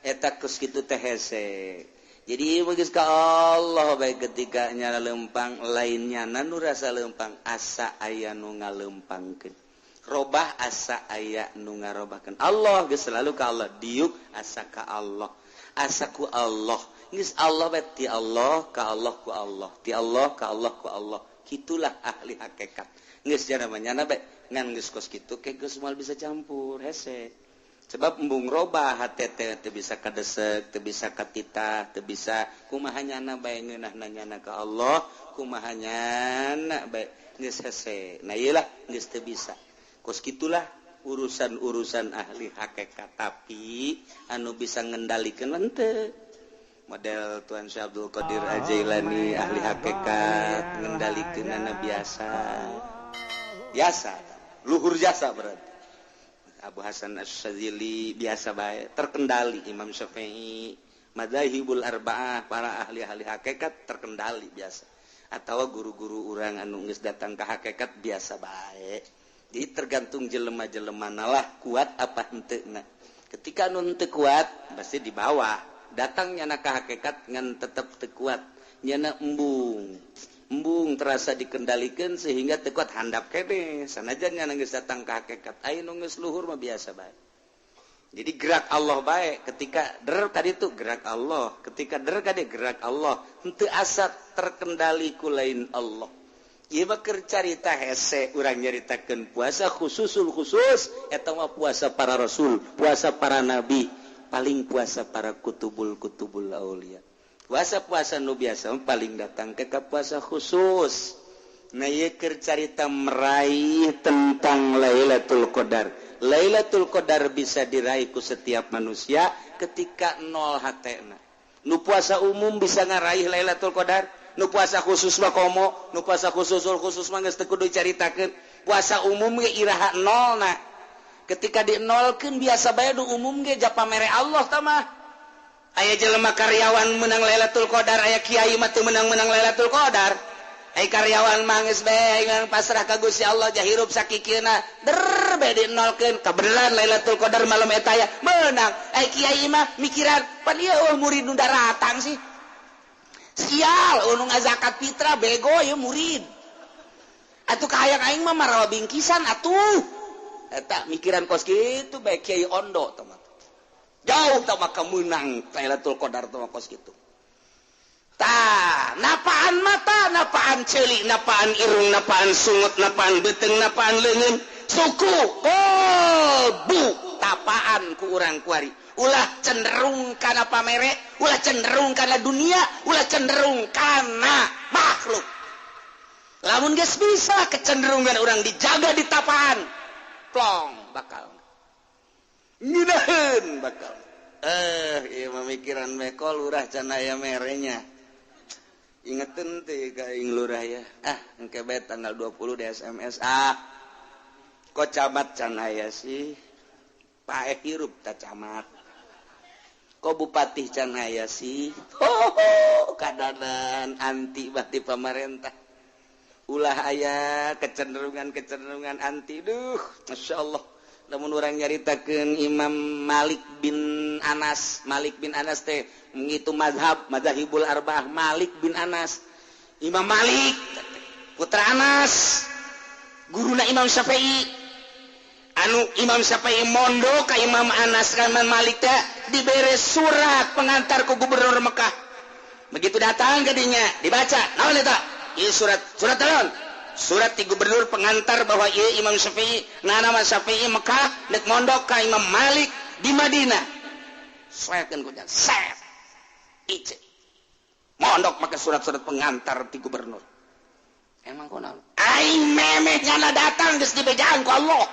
eta kos kitu teh hese. Jadi geus ka Allah bae ketika nyala lempang lainnya nu rasa lempang asa aya nu ngalempangkeun. Robah asa aya nu ngarobahkeun Allah, geus selalu ka Allah, diuk asa ka Allah, asa ku Allah, geus Allah bae ti Allah ka Allah ku Allah, ti Allah ka Allah ku Allah. Kitulah ahli hakikat. Geus jana mah nyana bae ngan geus kos kitu ke geus moal bisa campur hese. Sebab embung robah hate teh teu bisa kadesek, teu bisa katitah, teu bisa kumaha nyana bae ngeunahna nyana ka Allah, kumaha nyana bae geus hese. Nah ieu lah geus teu bisa. Kos gitulah urusan-urusan ahli hakikat, tapi anu bisa ngendalikan henteu. Model Tuan Syekh Abdul Qadir Al-Jailani ahli hakikat ngendalikeunana biasa. Biasa, luhur jasa berarti. Abu Hasan Asy-Syadzili biasa bae, terkendali. Imam Syafi'i, madzahibul arba'ah, para ahli-ahli hakikat terkendali biasa. Atau guru-guru urang anu geus datang ka hakikat biasa bae. Jadi tergantung jelema-jelema lah kuat apa henteu. Ketika nu teu kuat pasti di bawah. Datang nyana ka hakikat ngan tetep teu kuat, nyana embung. Embung terasa dikendalikan sehingga teu kuat handap kene. Sanajan nyana geus datang ka hakikat, aya nu geus luhur mah biasa bae. Jadi gerak Allah bae, ketika der tadi tuh gerak Allah, ketika der tadi gerak Allah, henteu asa terkendali ku lain Allah. Ieu mah keur carita hese urang nyaritakeun puasa khususul khusus, eta mah puasa para rasul, puasa para nabi, paling puasa para kutubul kutubul aulia. Puasa-puasa nu biasa paling datang ke puasa khusus. Nah ieu keur carita meraih tentang Lailatul Qadar. Lailatul Qadar bisa diraih ku setiap manusia ketika nol hatena. Nu puasa umum bisa ngaraih Lailatul Qadar. Nu puasa khusus mah komo, nu puasa khususul khusus mah geus teu kudu dicaritakeun. Puasa umum ge iraha nolna. Ketika dinolkeun biasa bae nu umum ge japa mere Allah tah mah. Aya jelema karyawan menang Lailatul Qadar, aya kiai mah teu menang-menang Lailatul Qadar. Aya karyawan mah geus bae ngan pasrah ka Gusti Allah jahirup sakikieuna. Der bae dinolkeun kabeneran Lailatul Qadar malam eta aya meunang. Aya kiai mah mikiran pan ieu murid nu daratang sih. Sial, nu ngazakat fitrah bego ya murid. Atuh kahayang aing mah marawa bingkisan atuh. Eta mikiran kos kitu bae kiai ondo tah mah. Jauh tah mah meunang Lailatul Qadar tah mah kos kitu. Tah, napaan mata, napaan ceuli, napaan irung, napaan sungut, napaan beuteung, napaan leungeun, suku, kolbu, tapaan ku urang kuari. Ulah cenderung kana pamere, ulah cenderung kana dunia, ulah cenderung kana makhluk. Lamun geus bisa kecenderungan urang dijaga di tapaan, plong bakal. Ngeunaheun bakal. Ieu mah mikiran mekol lurah can aya merenya. Ingetin teh ka aing lurah ya. Ah, engke bae tanggal 20 di SMS. Ah. Kok camat can aya sih? Paeh hirup ta camat. Kok bupati can aya sih? Ho, kadanan anti bati pemerintah. Ulah aya kecenderungan-kecenderungan anti. Duh, Masya Allah. Lamun urang nyaritakeun Imam Malik bin Anas, Malik bin Anas teh ngitu mazhab, mazahibul arba'ah Malik bin Anas. Imam Malik putra Anas, guruna Imam Syafi'i. Anu Imam Syafi'i mondok ka Imam Anas ka Imam Malik teh dibere surat pengantar ku gubernur Mekah. Begitu datang ke dinya dibaca, naon eta? Ieu surat, surat naon? Surat ti gubernur pengantar bahwa ieu Imam Syafi'i, nama Syafi'i Mekah nek mondok ka Imam Malik di Madinah. Soekeun ku jan, set. Ice. Mondok make surat-surat pengantar ti gubernur. Emang kunaon? Aing memeh nyana datang geus dibejaan ku Allah.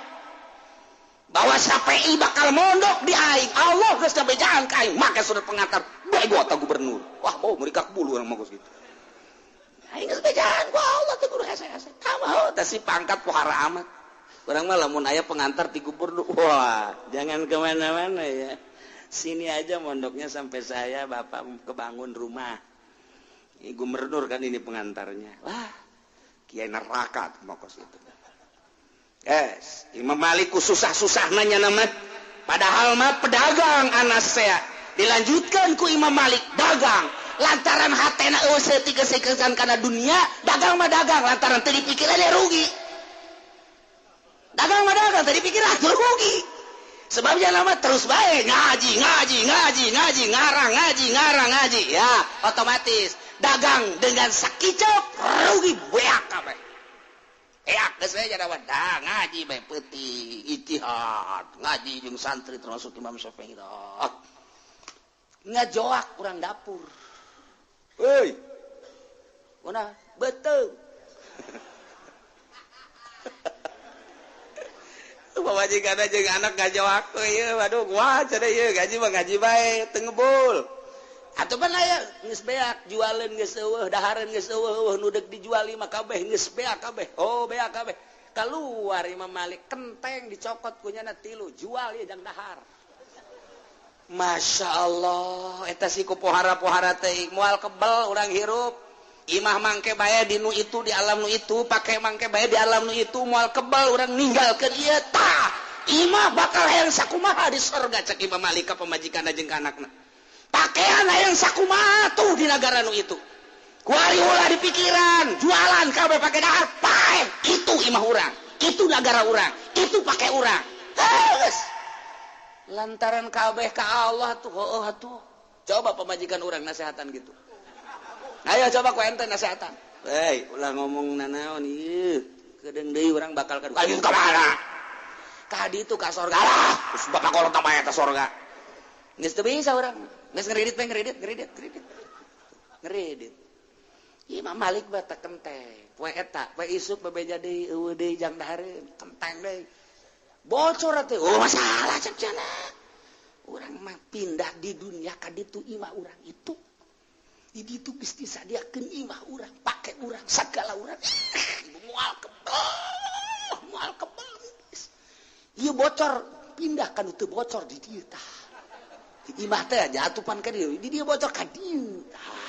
Bahwa Syafi'i bakal mondok di aing. Allah geus dibejaan ka aing make surat pengantar. Bego ta gubernur. Wah, bau merikak bulu urang mah geus kitu. Aing geus bejaan ku Allah teh kudu hese-hese. Tah teh si pangkat pohara amat. Urang mah lamun aya pengantar ti gubernur, wah, jangan kemana-mana ya. Sini aja mondoknya sampai saya bapak kebangun rumah. Ini gubernur kan ini pengantarnya. Wah, kiai neraka mokos itu. Yes, Imam Malik ku susah-susah nanya nama. Padahal mah pedagang Anas saya. Dilanjutkan ku Imam Malik dagang. Lantaran hatena eueuh tiga-sekesan kana dunia, dagang mah dagang lantaran teu dipikiran rugi. Dagang mah dagang tadi pikir atuh rugi. Sebabnya lama terus baik ngaji ngaji ngaji ngaji ngarang ngaji ngarang ngaji ya otomatis dagang dengan sakicep rugi beak kabeh. Eak geus we jadawan dah ngaji bae peuting ijtihad ngaji jeung santri termasuk Imam Syafi'i dah. Ngajoak urang dapur. Heuy. Kuna beuteung. Pamajikan jeung anak ngajoak ieu waduh gua cenah ieu gaji mah gaji bae teu ngebul. Atuh pan aya geus beak jualeun geus eueuh dahareun geus eueuh nu deuk dijual mah kabeh geus beak kabeh. Oh beak kabeh. Kaluar Imam Malik kenteng dicokot ku nyana tilu jual ieu jang dahar. Masya Allah eta si ku pohara-pohara teh moal kebel urang hirup. Imah mangke bae di nu itu di alam nu itu pakai mangke bae di alam nu itu moal kebal urang ninggalkeun ieu tah imah bakal hayang sakumaha di sorga cek Imam Malik ka pamajikanna jeung ka anakna pakaian hayang sakumaha tuh di nagara nu itu kuari ulah di pikiran jualan kabeh pake dahar pae itu imah urang itu nagara urang itu pake urang geus lantaran kabeh ka Allah tuh heueuh atuh coba pamajikan urang nasehatan gitu. Ayo coba ku ente nasehatan. Hei, ulah ngomong nanaon ieu. Kedeung deui urang bakal ka ayo ka mana? Ka ditu ka sorga lah. Geus bapak kolot mah eta sorga. Geus teu bisa urang. Geus ngeridit bae ngeridit, ngeridit, ngeridit. Ngeridit. Imam Malik mah teh kenteng. Poe eta, poe isuk bebeja deui eueuh deui jang dahareun, kenteng deui. Bocor teh. Oh masalah cek cenah. Urang mah pindah di dunia ka ditu imah urang itu. Di ditu geus disadiakeun imah urang, pake urang, sagala urang. Moal kebel, moal kebel. Ieu bocor pindah ka nu teu bocor di dieu tah. Di imah teh jatupan ka dieu, di dieu bocor ka dieu tah.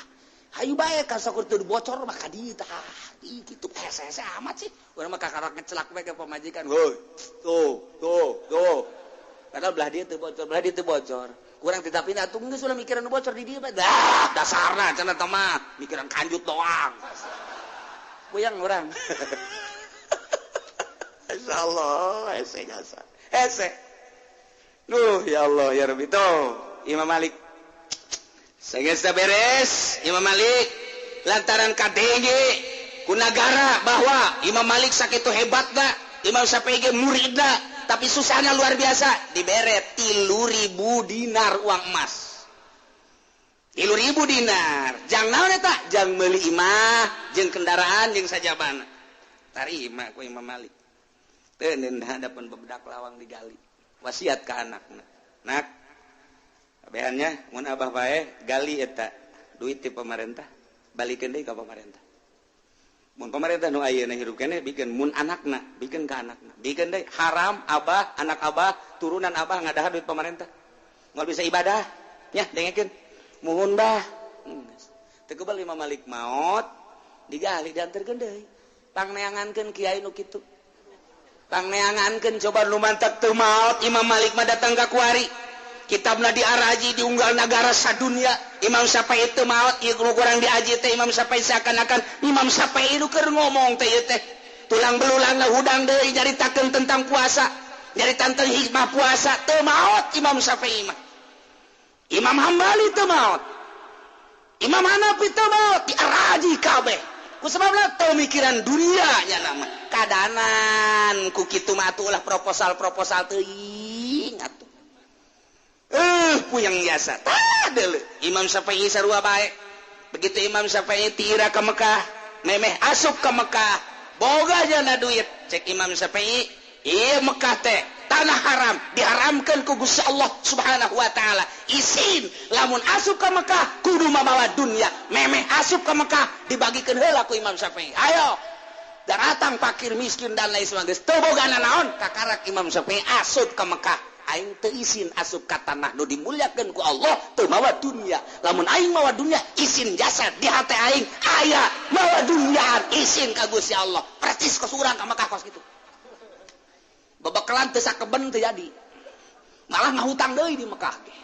Hayu bae ka sakur teu bocor mah ka dieu tah. Ih kitu hese-hese amat sih. Urang mah kakarak ngecelak bae ka pamajikan. Heuy, tuh, tuh, tuh. Padahal belah dieu teu bocor, belah dieu teu bocor. Kurang tidak pindah tuh geus ulah mikiran nu bocor di dieu dah dasarna cenah teh mah mikiran kanjut doang. Puyang urang. Insyaallah hese jasa. Hese. Duh ya Allah ya Rabbi tuh Imam Malik. Sageus beres Imam Malik lantaran kadenge ku nagara bahwa Imam Malik sakitu hebatna, Imam Syafi'i ge muridna. Tapi susahnya luar biasa dibere 3.000 dinar uang emas 3.000 dinar jang naon eta jang meuli imah jeung kendaraan jeung sajabana tarima ku Imam Malik teu hadapan bebedak lawang digali wasiat ka anakna nak kabehannya mun abah bae gali eta duit ti pemerintah balikeun deui ka pemerintah. Mun pemerintah nu ayeuna hirup keneh bikin mun anakna bikin ka anakna bikin deui haram abah anak abah turunan abah ngadahar duit pemerintah moal bisa ibadah nya dengekeun muhun bah teu kebal Imam Malik maot digali dianterkeun deui pangneangankeun kiai nu kitu pangneangankeun coba nu mantak teu maot Imam Malik mah datang ka kuari kitabna diaraji diunggal nagara sadunia Imam Syafi'i teu maot ieu kurang diaji teh Imam Syafi'i seakan-akan Imam Syafi'i nu keur ngomong teh ieu teh tulang belulangna hudang deui nyaritakeun tentang puasa nyaritakeun tentang hikmah puasa teu maot Imam Syafi'i mah Imam Hambali teu maot Imam Hanafi teu maot diaraji kabeh ku sababna teu mikiran dunia nya nama kadanan ku kitu mah atuh ulah proposal-proposal teuing atuh. Puyang biasa. Tah Imam Syafi'i sarua bae. Begitu Imam Syafi'i tira ke Mekah, memeh asup ke Mekah, boga jana duit. Cek Imam Syafi'i, ieu Mekah teh tanah haram, diharamkeun ku Gusti Allah Subhanahu wa taala. Isin lamun asup ke Mekah kudu mamawa dunya. Memeh asup ke Mekah dibagikeun heula ku Imam Syafi'i. Ayo datang fakir miskin dan lain sebagainya. Teu boga naon kakarak Imam Syafi'i asup ke Mekah. Aing teu isin asup ka tanah nu dimuliakeun ku Allah teu mawa dunya. Lamun aing mawa dunya isin jasad di hate aing aya mawa dunyaan isin ka Gusti Allah. Percis kos urang ka Mekah kos kitu. Babakalan teu sakeben teu jadi. Malah ngahutang deui di Mekah ge.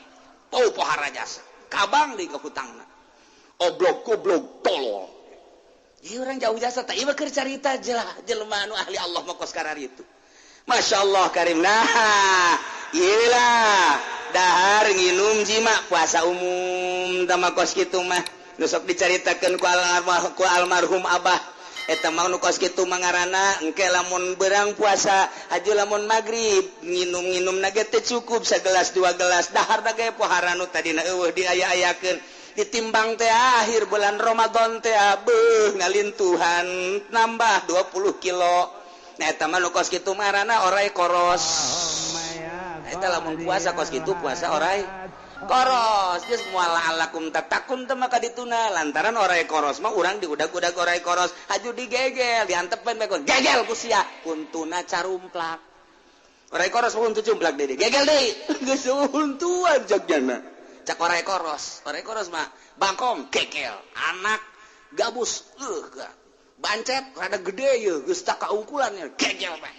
Pau pohara jasa. Kabang deui kahutangna. Oblog goblog tolol. Ieu urang jauh jasa teh ieu keur carita jelema anu ahli Allah mah kos kararitu. Masya Allah karim. Nah iyalah dahar nginum jima puasa umum tama kos kitu mah nu sok dicaritakeun ku almarhum abah eta mah nu kos kitu mah ngaranna engke lamun berang puasa haju lamun magrib nginum-nginum na ge teu cukup sagelas dua gelas dahar da ge pohara nu tadina eueuh diaya-ayakeun ditimbang teh akhir bulan Ramadan teh beuh ngalintuhan nambah 20 kilo. Nah eta mah nu kos kitu mah ngaranna orai koros. Eta lamun puasa kos kitu puasa orai koros geus moal alakum tatakun teh maka dituna lantaran orai koros mah urang diudag-udag orai koros haju digegel diantepan bae gegel ku sia kuntuna carumplak orai koros mah huntu cumplak deui gegel deui geus huntuan jagjana cak orai koros mah bangkong gegel anak gabus bancet rada gede ye geus tak kaungkulan gegel bae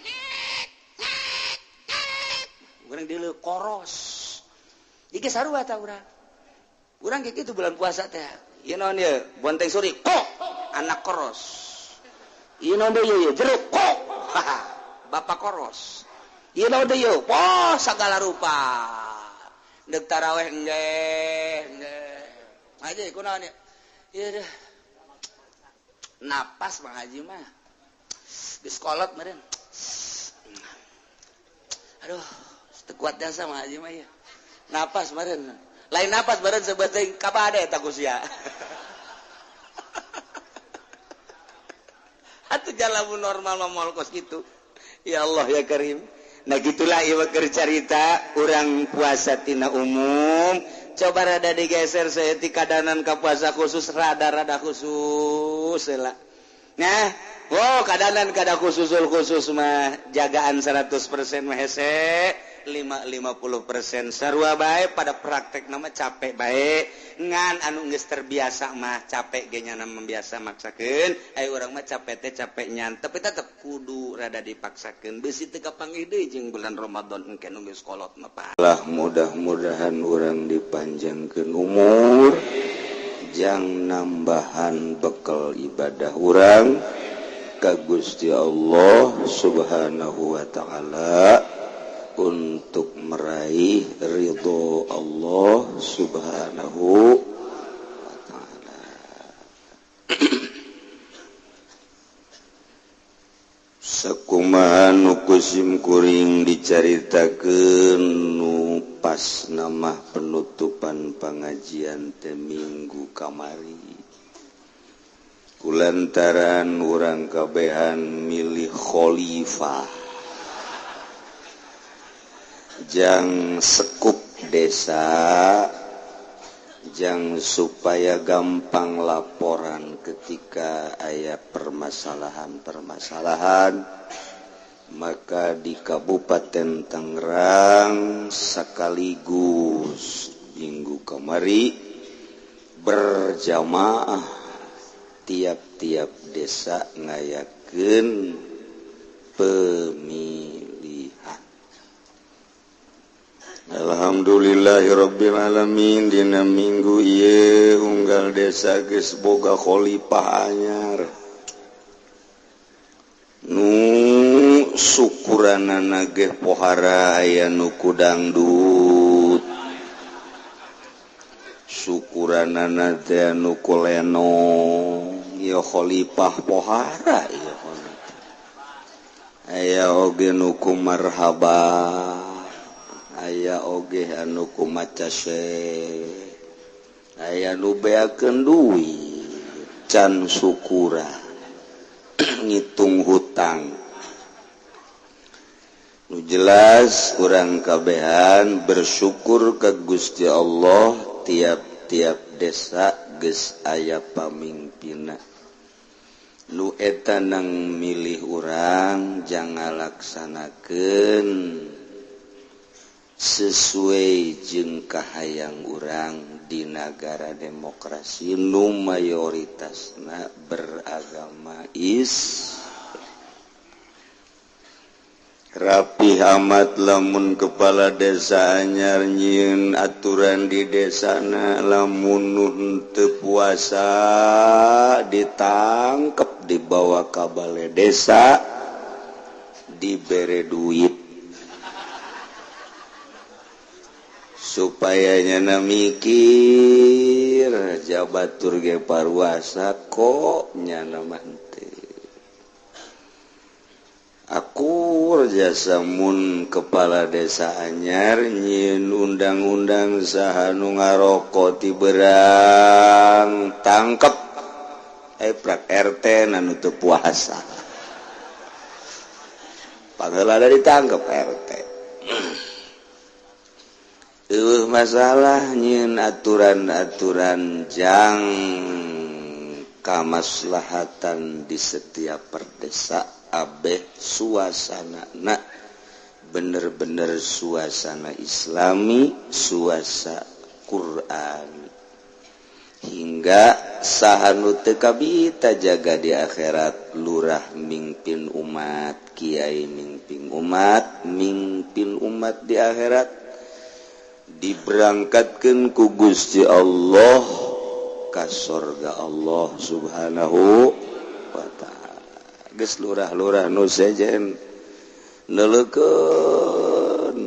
urang deuleu koros. Iki sarua ta urang. Urang kayak gitu bulan puasa teh. Ieu naon ieu? Bonteng suri kok anak koros. Ieu naon deui ieu? Jeruk kok. Bapak koros. Ieu naon deui ieu? Poh sagala rupa. Deuk taraweh engge, engge. Haji kunaon ieu? Ieu deh. Napas Bang Haji mah. Geus kolot meureun. Aduh, teu kuat jasa Bang Haji mah ieu. Napas meureun. Lain napas meureun sebeuting kabade eta ku sia. Atuh jalamun normal mah moal kos kitu. Ya Allah ya Karim. Nah gitulah ieu keur carita urang puasa tina umum. Coba rada digeser saeutik kadanan ka puasa khusus rada-rada khusus heula. Nah, oh kadanan kada khususul khusus mah jagaan 100% mah hese. 50% sarua bae pada praktek nama capek bae ngan anu geus terbiasa mah capek ge nyana membiasa maksakeun aya urang mah capek teh capek nyan tapi tetep kudu rada dipaksakeun beusi teu kapanggih deui jeung bulan Ramadan engke nu geus kolot mah Pak. Lah mudah-mudahan urang dipanjangkeun umur jang nambahan bekal ibadah urang ka Gusti Allah Subhanahu wa taala untuk meraih ridho Allah Subhanahu wa ta'ala. Sakumaha nu kusim kuring dicaritakeun nu pas nama penutupan pengajian teh minggu kamari. Kulantaran urang kabehan milih khalifah jang sekup desa jang supaya gampang laporan ketika aya permasalahan-permasalahan maka di Kabupaten Tangerang sekaligus minggu kemari berjamaah tiap-tiap desa ngayakeun pemilihan. Alhamdulillahirabbil alamin dina minggu ieu unggal desa geus boga khalifah anyar nu syukuranana ge pohara aya nu ku dangdut syukuranana teh nu ku lenong ieu khalifah pohara ieu aya oge nu ku marhaba aya oge anu ku maca syekh aya nu beakeun duit can sukura ngitung hutang nu jelas urang kabehan bersyukur ka Gusti Allah tiap-tiap desa geus aya pamimpinna nu eta nang milih urang jangan laksanakeun sesuai jeung kahayang urang di nagara demokrasi nu mayoritasna beragama Islam. Rapih amat lamun kepala desa anyar nyieun aturan di desana lamun nu henteu puasa ditangkep dibawa ka bale desa Dibere duit supaya nyana mikir jabatur ge paruasa kok nyana mah henteu. Akur jasa mun kepala desa anyar nyieun undang-undang saha nu ngaroko ti berang tangkep prak RT na nu teu puasa. Pangheula ditangkep RT. Eueuh masalah nyieun aturan-aturan jang kamaslahatan di setiap perdesa abeh suasana bener-bener suasana Islami, suasana Quran hingga saha nu teu kabita jaga di akhirat lurah mingpin umat, kiai mingpin umat, mingpin umat di akhirat diberangkatkeun ku Gusti Allah ka sorga Allah Subhanahu wa ta'ala. Geus lurah-lurah nu sejen neuleukeun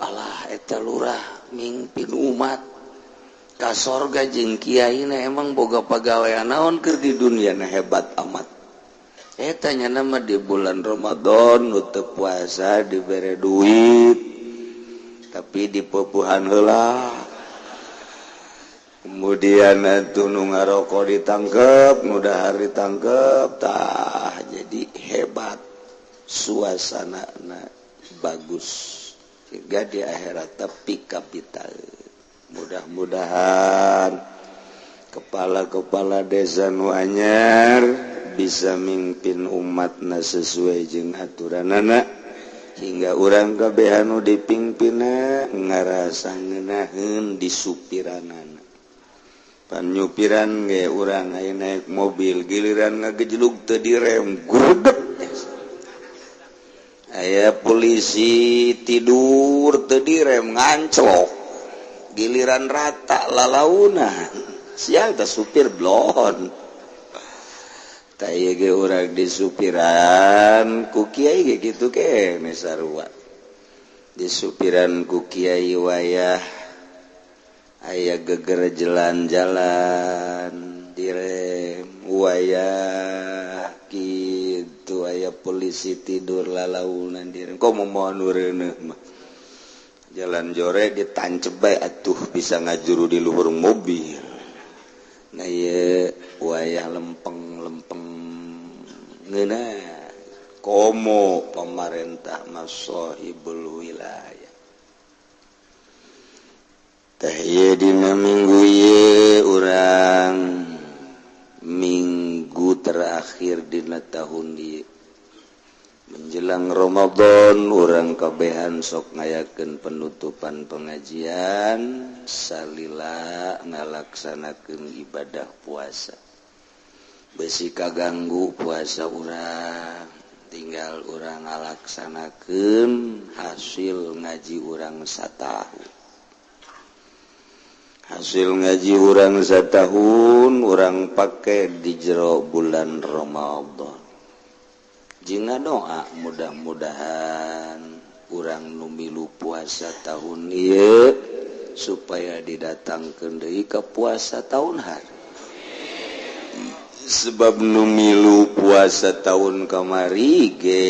alah eta lurah mingpin umat ka sorga jeung kiai na emang boga pagawean naon keur di dunia na hebat amat. Eta nya mah di bulan Ramadan nu teu puasa dibere duit tapi dipepuhan heula. Kemudian atuh nu ngaroko ditangkep, nu dahar ditangkep, tah jadi hebat suasanana bagus sehingga di akhirat tepi kapital. Mudah-mudahan kepala-kepala desa nu anyar bisa mimpin umatna sesuai jeung aturanana hingga urang kabeh anu dipingpinna ngarasa ngeunaheun disupiranana. Pan nyupiran ge urang aya naik mobil giliran ngagejelug teu direm gurudeg. Aya polisi tidur teu direm nganclok. Giliran rata lalaunan sial teh supir blon. Tah ieu ge urang disupiran ku kiai ge kitu keneh sarua. Disupiran ku kiai wayah aya geger jalan-jalan direm wayah kitu aya polisi tidur lalaunan direm komo moal nu reuneuh mah. Jalan jore ditancep bae atuh bisa ngajuru di luhur mobil. Nah ieu wayah lempeng-lempeng ngeunah komo pamarentah masahibul wilayah. Teh ieu dina minggu ieu urang minggu terakhir dina tahun ieu menjelang Ramadan urang kabehan sok ngayakeun penutupan pengajian salila ngalaksanakeun ibadah puasa. Besi kaganggu puasa urang, tinggal urang ngalaksanakeun hasil ngaji urang satahun. Hasil ngaji urang satahun urang pake di jero bulan Ramadan. Jika doa mudah-mudahan urang nu milu puasa tahun ieu supaya didatangkeun deui ka puasa tahun hari. Sebab nu milu puasa tahun kamari ge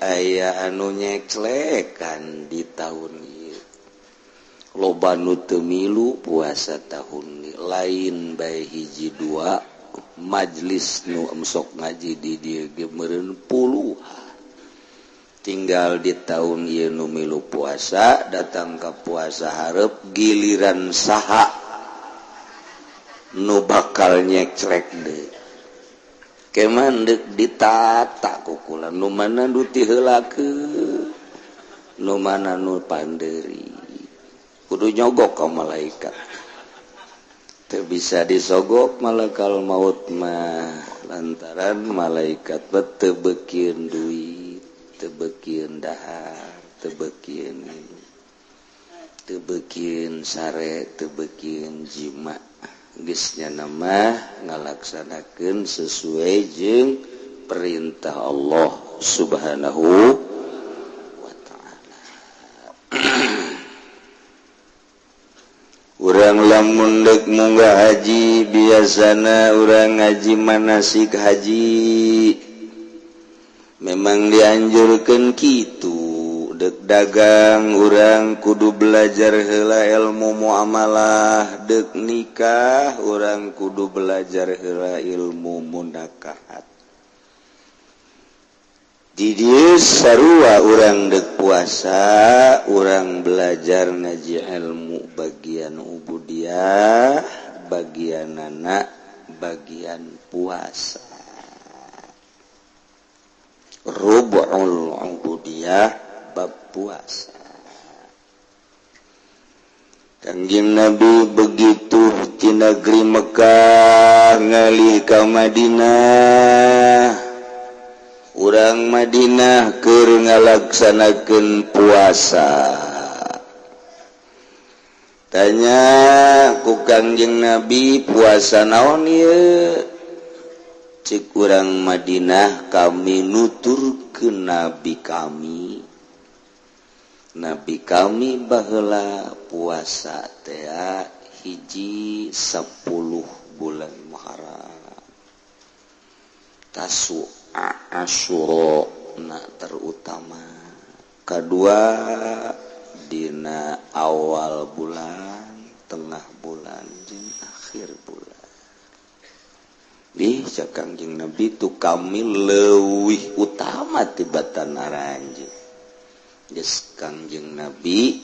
aya anu nyeklekan di tahun ieu. Loba nu teu milu puasa tahun lain bae hiji dua majlis nu sok ngaji di dieu ge meureun puluhan. Tinggal di tahun ieu nu milu puasa datang ka puasa hareup giliran saha nu bakal nyecrek deui. Keman deuk ditata kukula nu mana nu tiheulakeun nu mana nu pandeuri. Kudu nyogok ka malaikat. Teu bisa disogok malakal maut mah lantaran malaikat teu beukieun duit, teu beukieun dahar, teu beukieun minum, teu beukieun sare, teu beukieun jima. Geus nya mah ngalaksanakeun sesuai jeung perintah Allah Subhanahu wa ta'ala. Urang lamun dek munggah haji, biasana urang ngaji manasik haji, memang dianjurkan gitu. Dek dagang, urang kudu belajar heula ilmu muamalah. Dek nikah, urang kudu belajar heula ilmu munakahat. Di dieu sarua, urang dek puasa, urang belajar ngaji ilmu bagian ubudiyah, bagian anak, bagian puasa, rubu'ul ubudiyah bab puasa. Kangjeng Nabi begitu di negeri Mekah ngalih ke Madinah, urang Madinah keur ngalaksanakeun puasa. Tanya ku Kangjeng Nabi, "Puasa naon ieu?" Cek urang Madinah, "Kami nuturkeun nabi kami. Nabi kami baheula puasa teh hiji 10 bulan Muharram, Tasu'a, Asyura na terutama, kedua dina awal bulan, tengah bulan, jeung akhir bulan." Ih, cek Kangjeng Nabi tu kami leuwih utama tibatan aranjeun. Geus, Kangjeng Nabi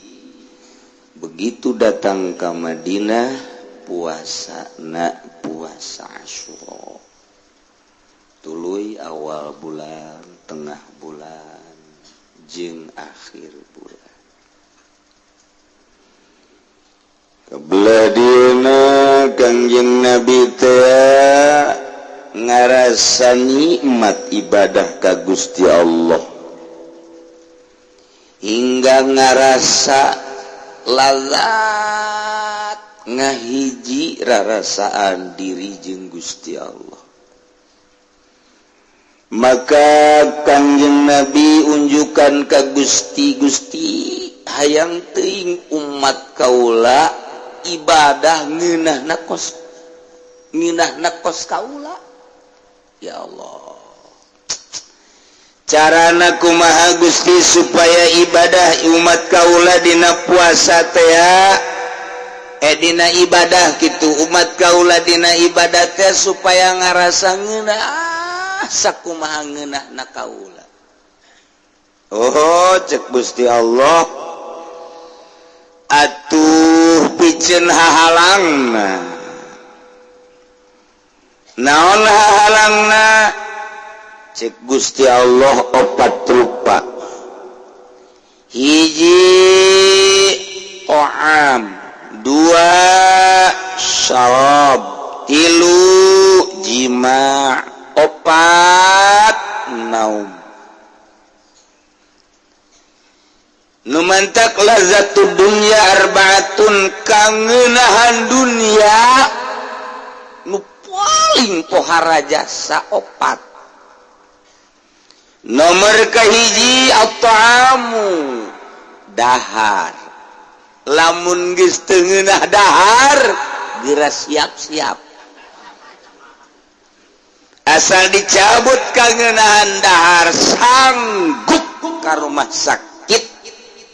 begitu datang ke Madinah, puasa na puasa Asyura, tuluy awal bulan, tengah bulan, jeung akhir bulan. Kebelah dieuna Kangjeng Nabi teh ngarasa nikmat ibadah ka Gusti Allah hingga ngarasa lazat ngahiji rarasaan diri jeung Gusti Allah. Maka Kangjeng Nabi unjukan ka Gusti, "Gusti, hayang teuing umat kaula ibadah ngeunah kos ngeunah kos kaula, ya Allah. Carana kumaha, Gusti, supaya ibadah umat kaula dina puasa teh, eh, dina ibadah gitu, umat kaula dina ibadah teh supaya ngarasa ngeunah sakumaha ngeunah na kaula?" "Oh," cek Gusti Allah, "atuh piceun hahalangna." "Naon hahalangna?" Cek Gusti Allah, "Opat rupa. Hiji to'am, dua syarab, tilu jima, opat naum." Numantak lazzatud dunya arbaatun, kangenahan dunia nu paling pohara jasa opat. Nomor kahiji at-ta'amu, dahar. Lamun geus teu ngeunah dahar, geura siap-siap. Asal dicabut kangenahan dahar, sanggup ka rumah sakit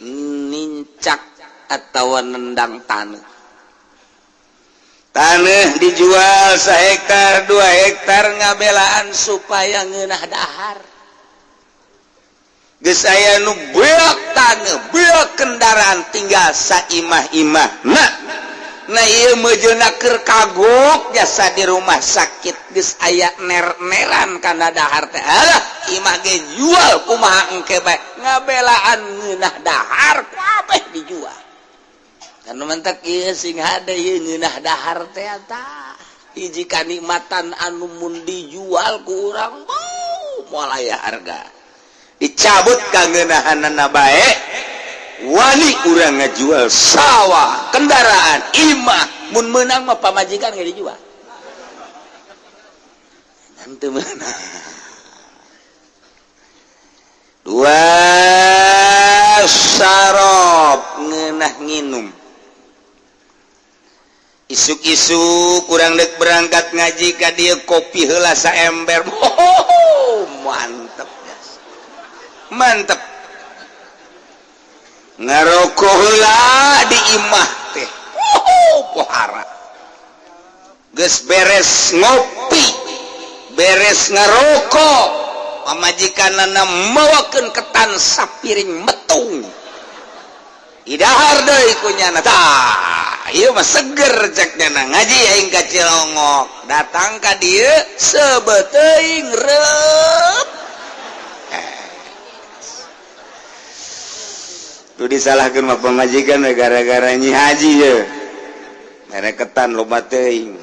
nincak atau nendang tanah. Tanah dijual sehektar, 2 hektar, ngabelaan supaya ngeunah dahar. Geus aya nu beak tanah, beak kendaraan, tinggal saimah-imah. Nah, ieu meujeuhna keur kagok jasa di rumah sakit, geus aya ner-neran kana dahar teh. Alah, imah ge jual kumaha engke bae, ngabelaan ngeunah dahar, kabeh dijual. Kan mantak ieu sing hade ieu ngeunah dahar teh, tah hiji kanikmatan anu mun dijual ku urang mau moal aya harga. Dicabut kangeunahanana bae, wani urang ngajual sawah, kendaraan, imah. Mun menang mah pamajikan nggak dijual, nanti menang. Dua, syarab, ngeunah nginum. Isuk-isuk kurang dek berangkat ngaji ka dieu, kopi heula saember. Oh, mantep, mantep. Ngarokok heula di imah teh. Oh, pohara geus beres ngopi, beres ngarokok, pamajikanana mawakeun ketan sapiring metung, idahar deui ku nyana. Tah, ieu mah seger cek nyana, ngaji aing ka Cilongok. Datang ka dieu sebeteuing reup. Eh. Tuh, disalahkeun mah pamajikan we gara-gara nyi haji ye mere ketan loba teuing.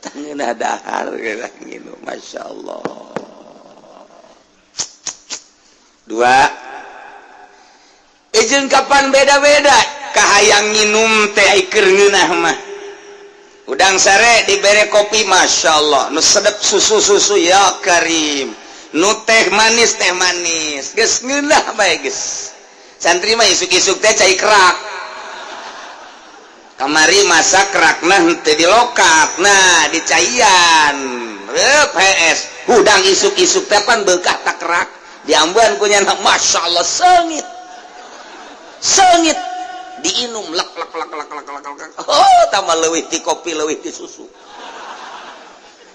Tangeunah dahar gitu. Masya Allah. Dua. Izin kapan beda-beda kahayang minum teh keur ngeunah mah. Udang sare dibere kopi, Masya Allah, nu sedep susu-susu, ya karim, nu teh manis, teh manis, geus ngeunah bae geus. Santri mah isuk-isuk teh cai kerak. Kamari masak kerakna henteu dilokat, nah dicaian reup PS. Hudang isuk-isuk teh pan beukah tak kerak diambuan ku nyana. Masya Allah, seungit seungit, diinum lek lek lek lek lek lek lek. Oh, tambah leuwih ti kopi, leuwih ti susu.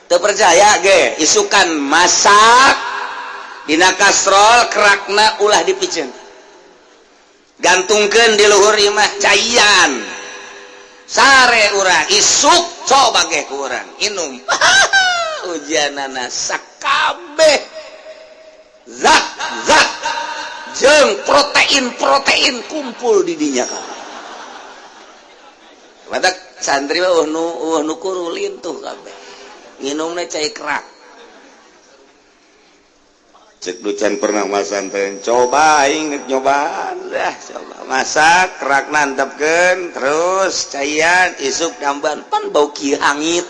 Teu percaya ge, isukan masak dina kastrol, kerakna ulah dipiceun, gantungkeun di luhur imah, caian sare urang. Isuk coba ge ku urang inum, ujianana sakabeh zat zat jeung protein protein kumpul di dinya. Matak santri mah nu kurulin tuh kabeh nginumna cai kerak. Cek ducan pernah masantren, coba aing nek nyobaan dah, coba masak kerak, nantepkeun terus caian, isuk damban pan bau kieu hangit.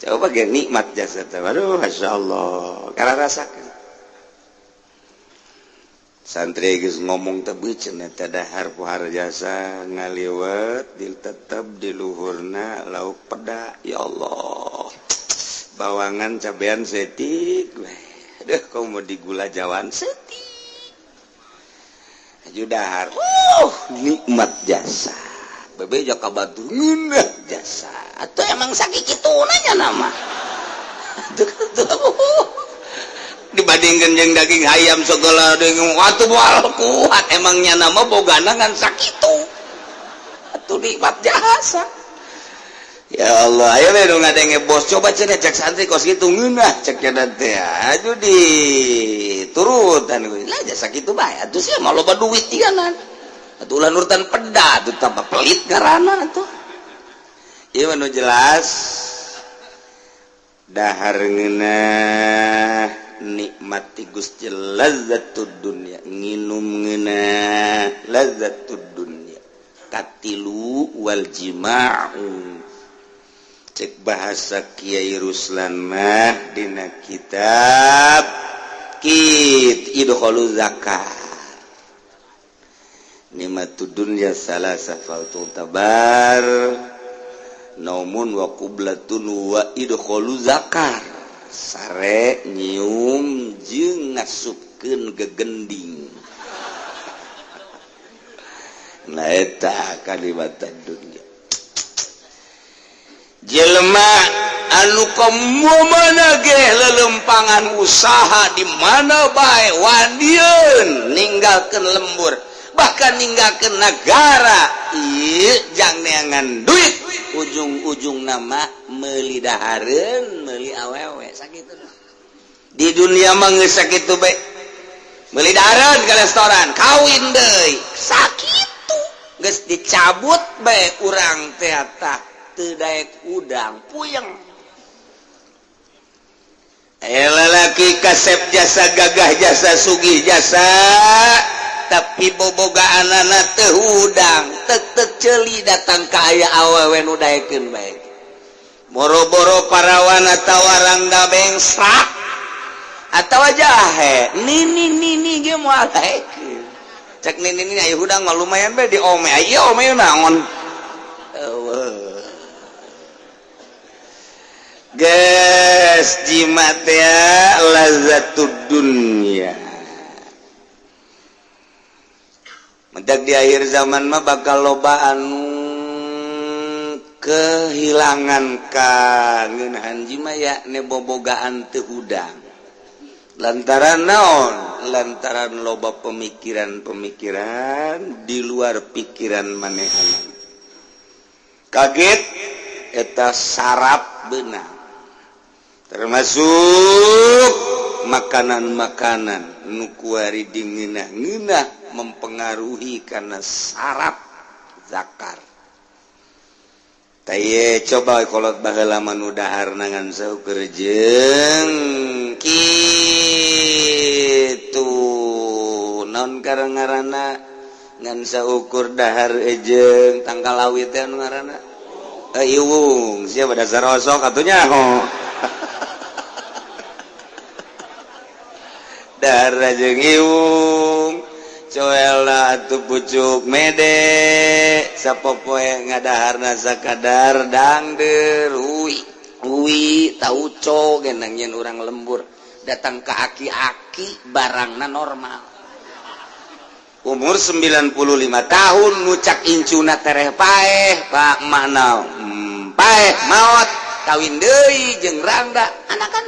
Coba ge, nikmat jasa teh. Aduh, Masya Allah, karena rasakeun. Santri geus ngomong teh beuceun eta dahar pohara jasa ngaliwet di tetep di luhurna lauk peda. Ya Allah, bawangan cabean setik, deh kau mau digula jawan setik aju dahar. Nikmat jasa, bebeja ka batur ngeunah jasa. Atau emang sakit itu nanya nama dibandingkan yang daging ayam segala dengan waktu moal kuat. Emangnya nama bogana ngan sakitu atuh nikmat jasa. Ya Allah, ayo we nu ngadenge bos, coba cenah cek santri kos kitu ngeunah cek cenah teh, aju di turutan lah jasa kitu bae atuh. Sia mah loba duit tiganan atuh, ulah nurutan peda atuh, tambah pelit ngaranna atuh. Ieu mah nu jelas dahar ngeunah, nikmati Gusti, lazzatud dunya, nginum ngeunah, lazzatud dunya. Katilu, wal jima'u. Cek bahasa Kiai Ruslan mah dina kitab kit idkhulu zakat, nikmatud dunya salasa fal tabar naumun wa qublatun wa idkhulu zakar. Sare, nyium jeung ngasupkeun gegending. Nah, eta kalimat dunya. Jelema anu mana ge lelempangan usaha di mana bae wanian ninggalkeun lembur, bahkan ninggalkeun negara, ieu jang neangan duit, ujung-ujung nama meuli dahareun, meuli awewe. Sakitu di dunia mah geus sakitu bae, meuli dahareun ke restoran, kawin deui, sakitu geus dicabut bae urang teh tah teu daek udang puyeng. Lalaki kasep jasa, gagah jasa, sugih jasa, tapi bobogaan anak teu hudang tek celi. Datang ka aya awewe nu daekeun bae, boro-boro parawan atawa rangda bengsrak. Atau jahe nini nini ge moal daekeun. Cek nini nini, ayo hudang mah lumayan bae di ome. Ayo ome naon. Eueuh. Geus jimat ya lazatud dunya. Mendak di akhir zaman mah bakal loba anu kehilangan kangenahan jima ya ne bobogaan teu hudang. Lantaran naon? Lantaran loba pemikiran-pemikiran di luar pikiran manehanana. Kaget eta sarap benang. Termasuk makanan-makanan nu kuari dingeunah-ngeunah mempengaruhi karena saraf zakar. Taye coba kolot baheula mah nu dahar ngan saukur jeung kitu naon ngaranna ngan saukur dahar jeung tangkal awi teh anu ngaranna iwung siapa dasar osok atuh nyaho dahar jeung iwung coela atuh pucuk mede sapopoe ngadaharna sakadar dangder uwi uwi tauco genang yen urang lembur datang ke aki-aki barangna normal umur 95 tahun nucak incuna tereh paeh pak makna paeh maot kawin deui jeung rangda anakan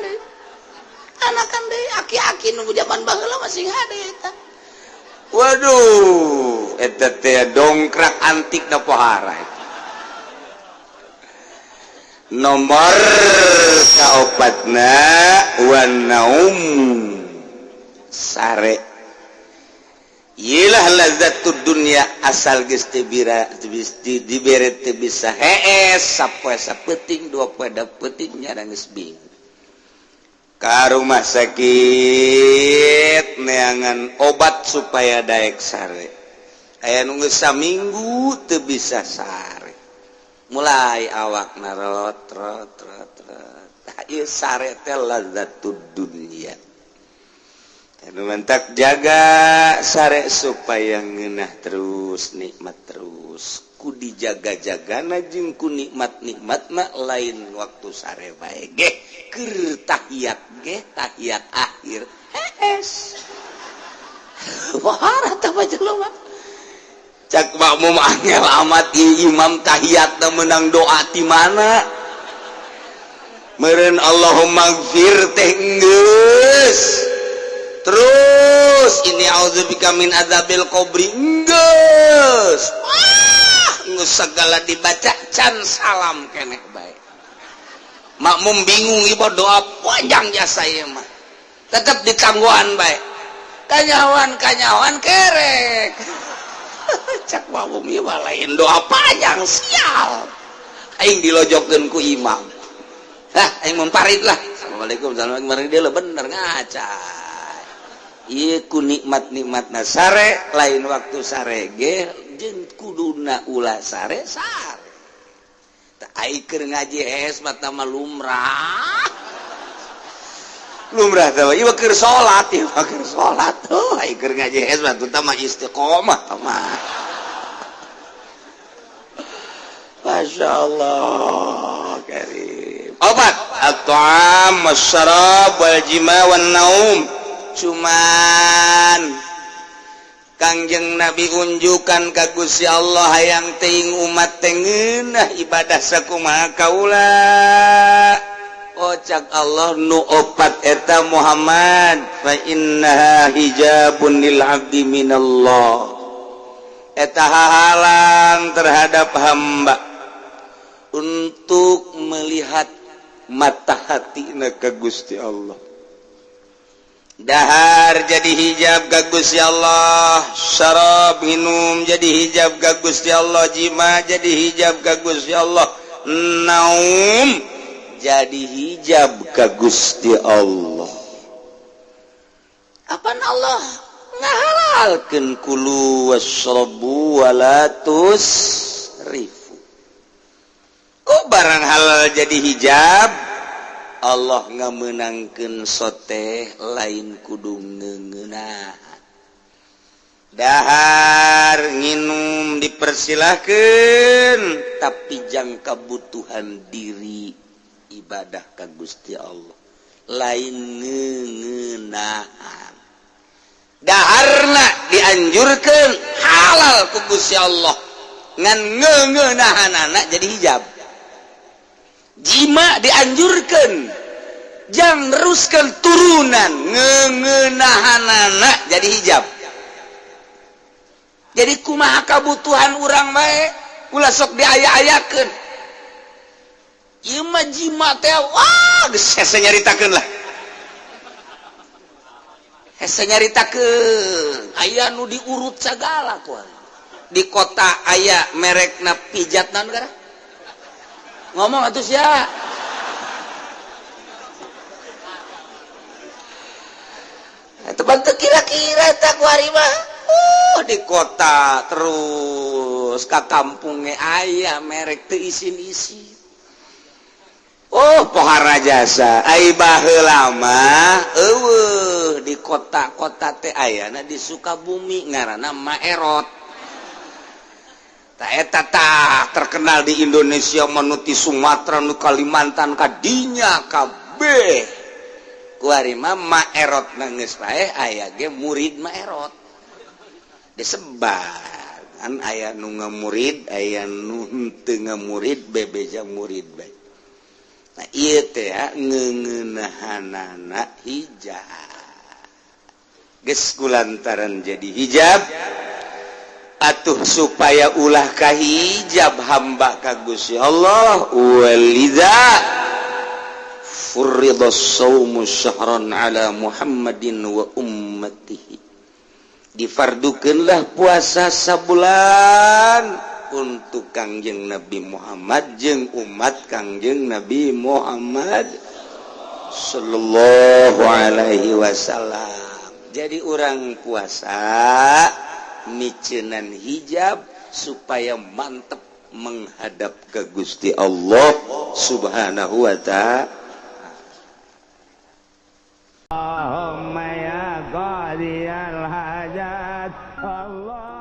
deui aki-aki nu zaman baheula masih hade eta. Waduh, eta teh dongkrak antik na pohara. Nomor kaopatna wan naum sare. Iyalah lazatud dunya asal geus teu bira dibere teu bisa hees sapoe sapeuting dua poe da peuting nya geus bingung. Ka rumah sakit neangan obat supaya daek sare. Aya nu geus saminggu teu bisa sare. Mulai awak narot rot rot rot. Tah ieu sare teh lazatud dunya. Anu mantak jaga sare supaya ngeunah terus nikmat terus. Ku dijaga-jagana jeung ku nikmat-nikmatna lain waktu sare bae ge. Keur tahiyat ge tahiyat akhir hees wahara tah jelema cak makmum angel amat imam tahiyat menang doa ti mana meureun Allahumma gfir teh geus terus ini audzubika min adzabil qabri geus wah geus segala dibaca can salam keneh bae. Makmum bingung ibu doa panjang jasa ieu mah tetep ditangguhan bae kanyawan kanyawan kerek cak makmum ieu mah lain doa panjang sial aing dilojokkeun ku imam ah aing memparit lah assalamualaikum assalamualaikum dia bener ngaca ieu ku nikmat-nikmatna sare lain waktu sare ge jeung kuduna ulah sare sare. Aiker ngaji es mata mah lumrah lumrah teh ieu keur salat ieu keur salat tuh aiker ngaji es mah teh mah istiqomah mah. Masya Allah karim. Obat at-ta'am wasyarab wal jima wan naum. Cuman Kangjeng Nabi unjukan ka Gusti Allah hayang teuing umat teh ngeunah ibadah sakumaha kaula. Ocak Allah nu opat eta Muhammad fa innaha hijabun lil abdi minallah. Eta hahalang terhadap hamba untuk melihat mata hatina ka Gusti Allah. Dahar jadi hijab ka Gusti Allah, syarab minum jadi hijab ka Gusti Allah, jima jadi hijab ka Gusti Allah, naum jadi hijab ka Gusti Allah. Apaan Allah ngahalalkeun kulu wasyrabu wala tusrifu. Oh barang halal jadi hijab, Allah ngamenangkeun sote lain kudu ngeungeunah. Dahar nginum dipersilahkan, tapi jang kebutuhan diri ibadah ka Gusti Allah lain ngeungeunaan. Daharna dianjurkan halal ku Gusti Allah, ngan ngeungeunaahanana jadi hijab. Jima dianjurkan jang neruskan turunan, ngeungeunaahanana jadi hijab. Jadi kumaha kabutuhan urang bae ulah sok diaya-ayakeun. Ieu mah jima teh wah geus hese nyaritakeun lah. Hese nyaritakeun aya nu diurut sagala ku. Di kota aya merekna pijat naon gara? Ngomong atuh sia. Eta bantu kira-kira eta ku ari mah. Di kota terus ka kampungnya aya merek teu isin-isin. Oh pohara jasa ai baheula mah eueuh di kota-kota teh ayana di Sukabumi ngaranna Maerot. Ta eta tah terkenal di Indonesia menuti Sumatera nu Kalimantan kadinya kabeh. Kuari mah Maerot geus paeh aya ge murid Maerot. Disebar kan aya nu ngamurid aya nu henteu ngamurid bebeja murid bae. Nah ieu teh ngeuneunahanana hijab. Geus kulantaran jadi hijab atuh supaya ulah kahijab hamba ka Gusti Allah walidza furridha shaumu syahran ala Muhammadin wa ummatihi. Difardukeunlah puasa sabulan untuk Kangjeng Nabi Muhammad jeung umat Kangjeng Nabi Muhammad sallallahu alaihi wasallam. Jadi orang puasa miceunan hijab supaya mantep menghadap ke Gusti Allah Subhanahu wa ta'ala. Allahumma ya qadiyal hajat Allah.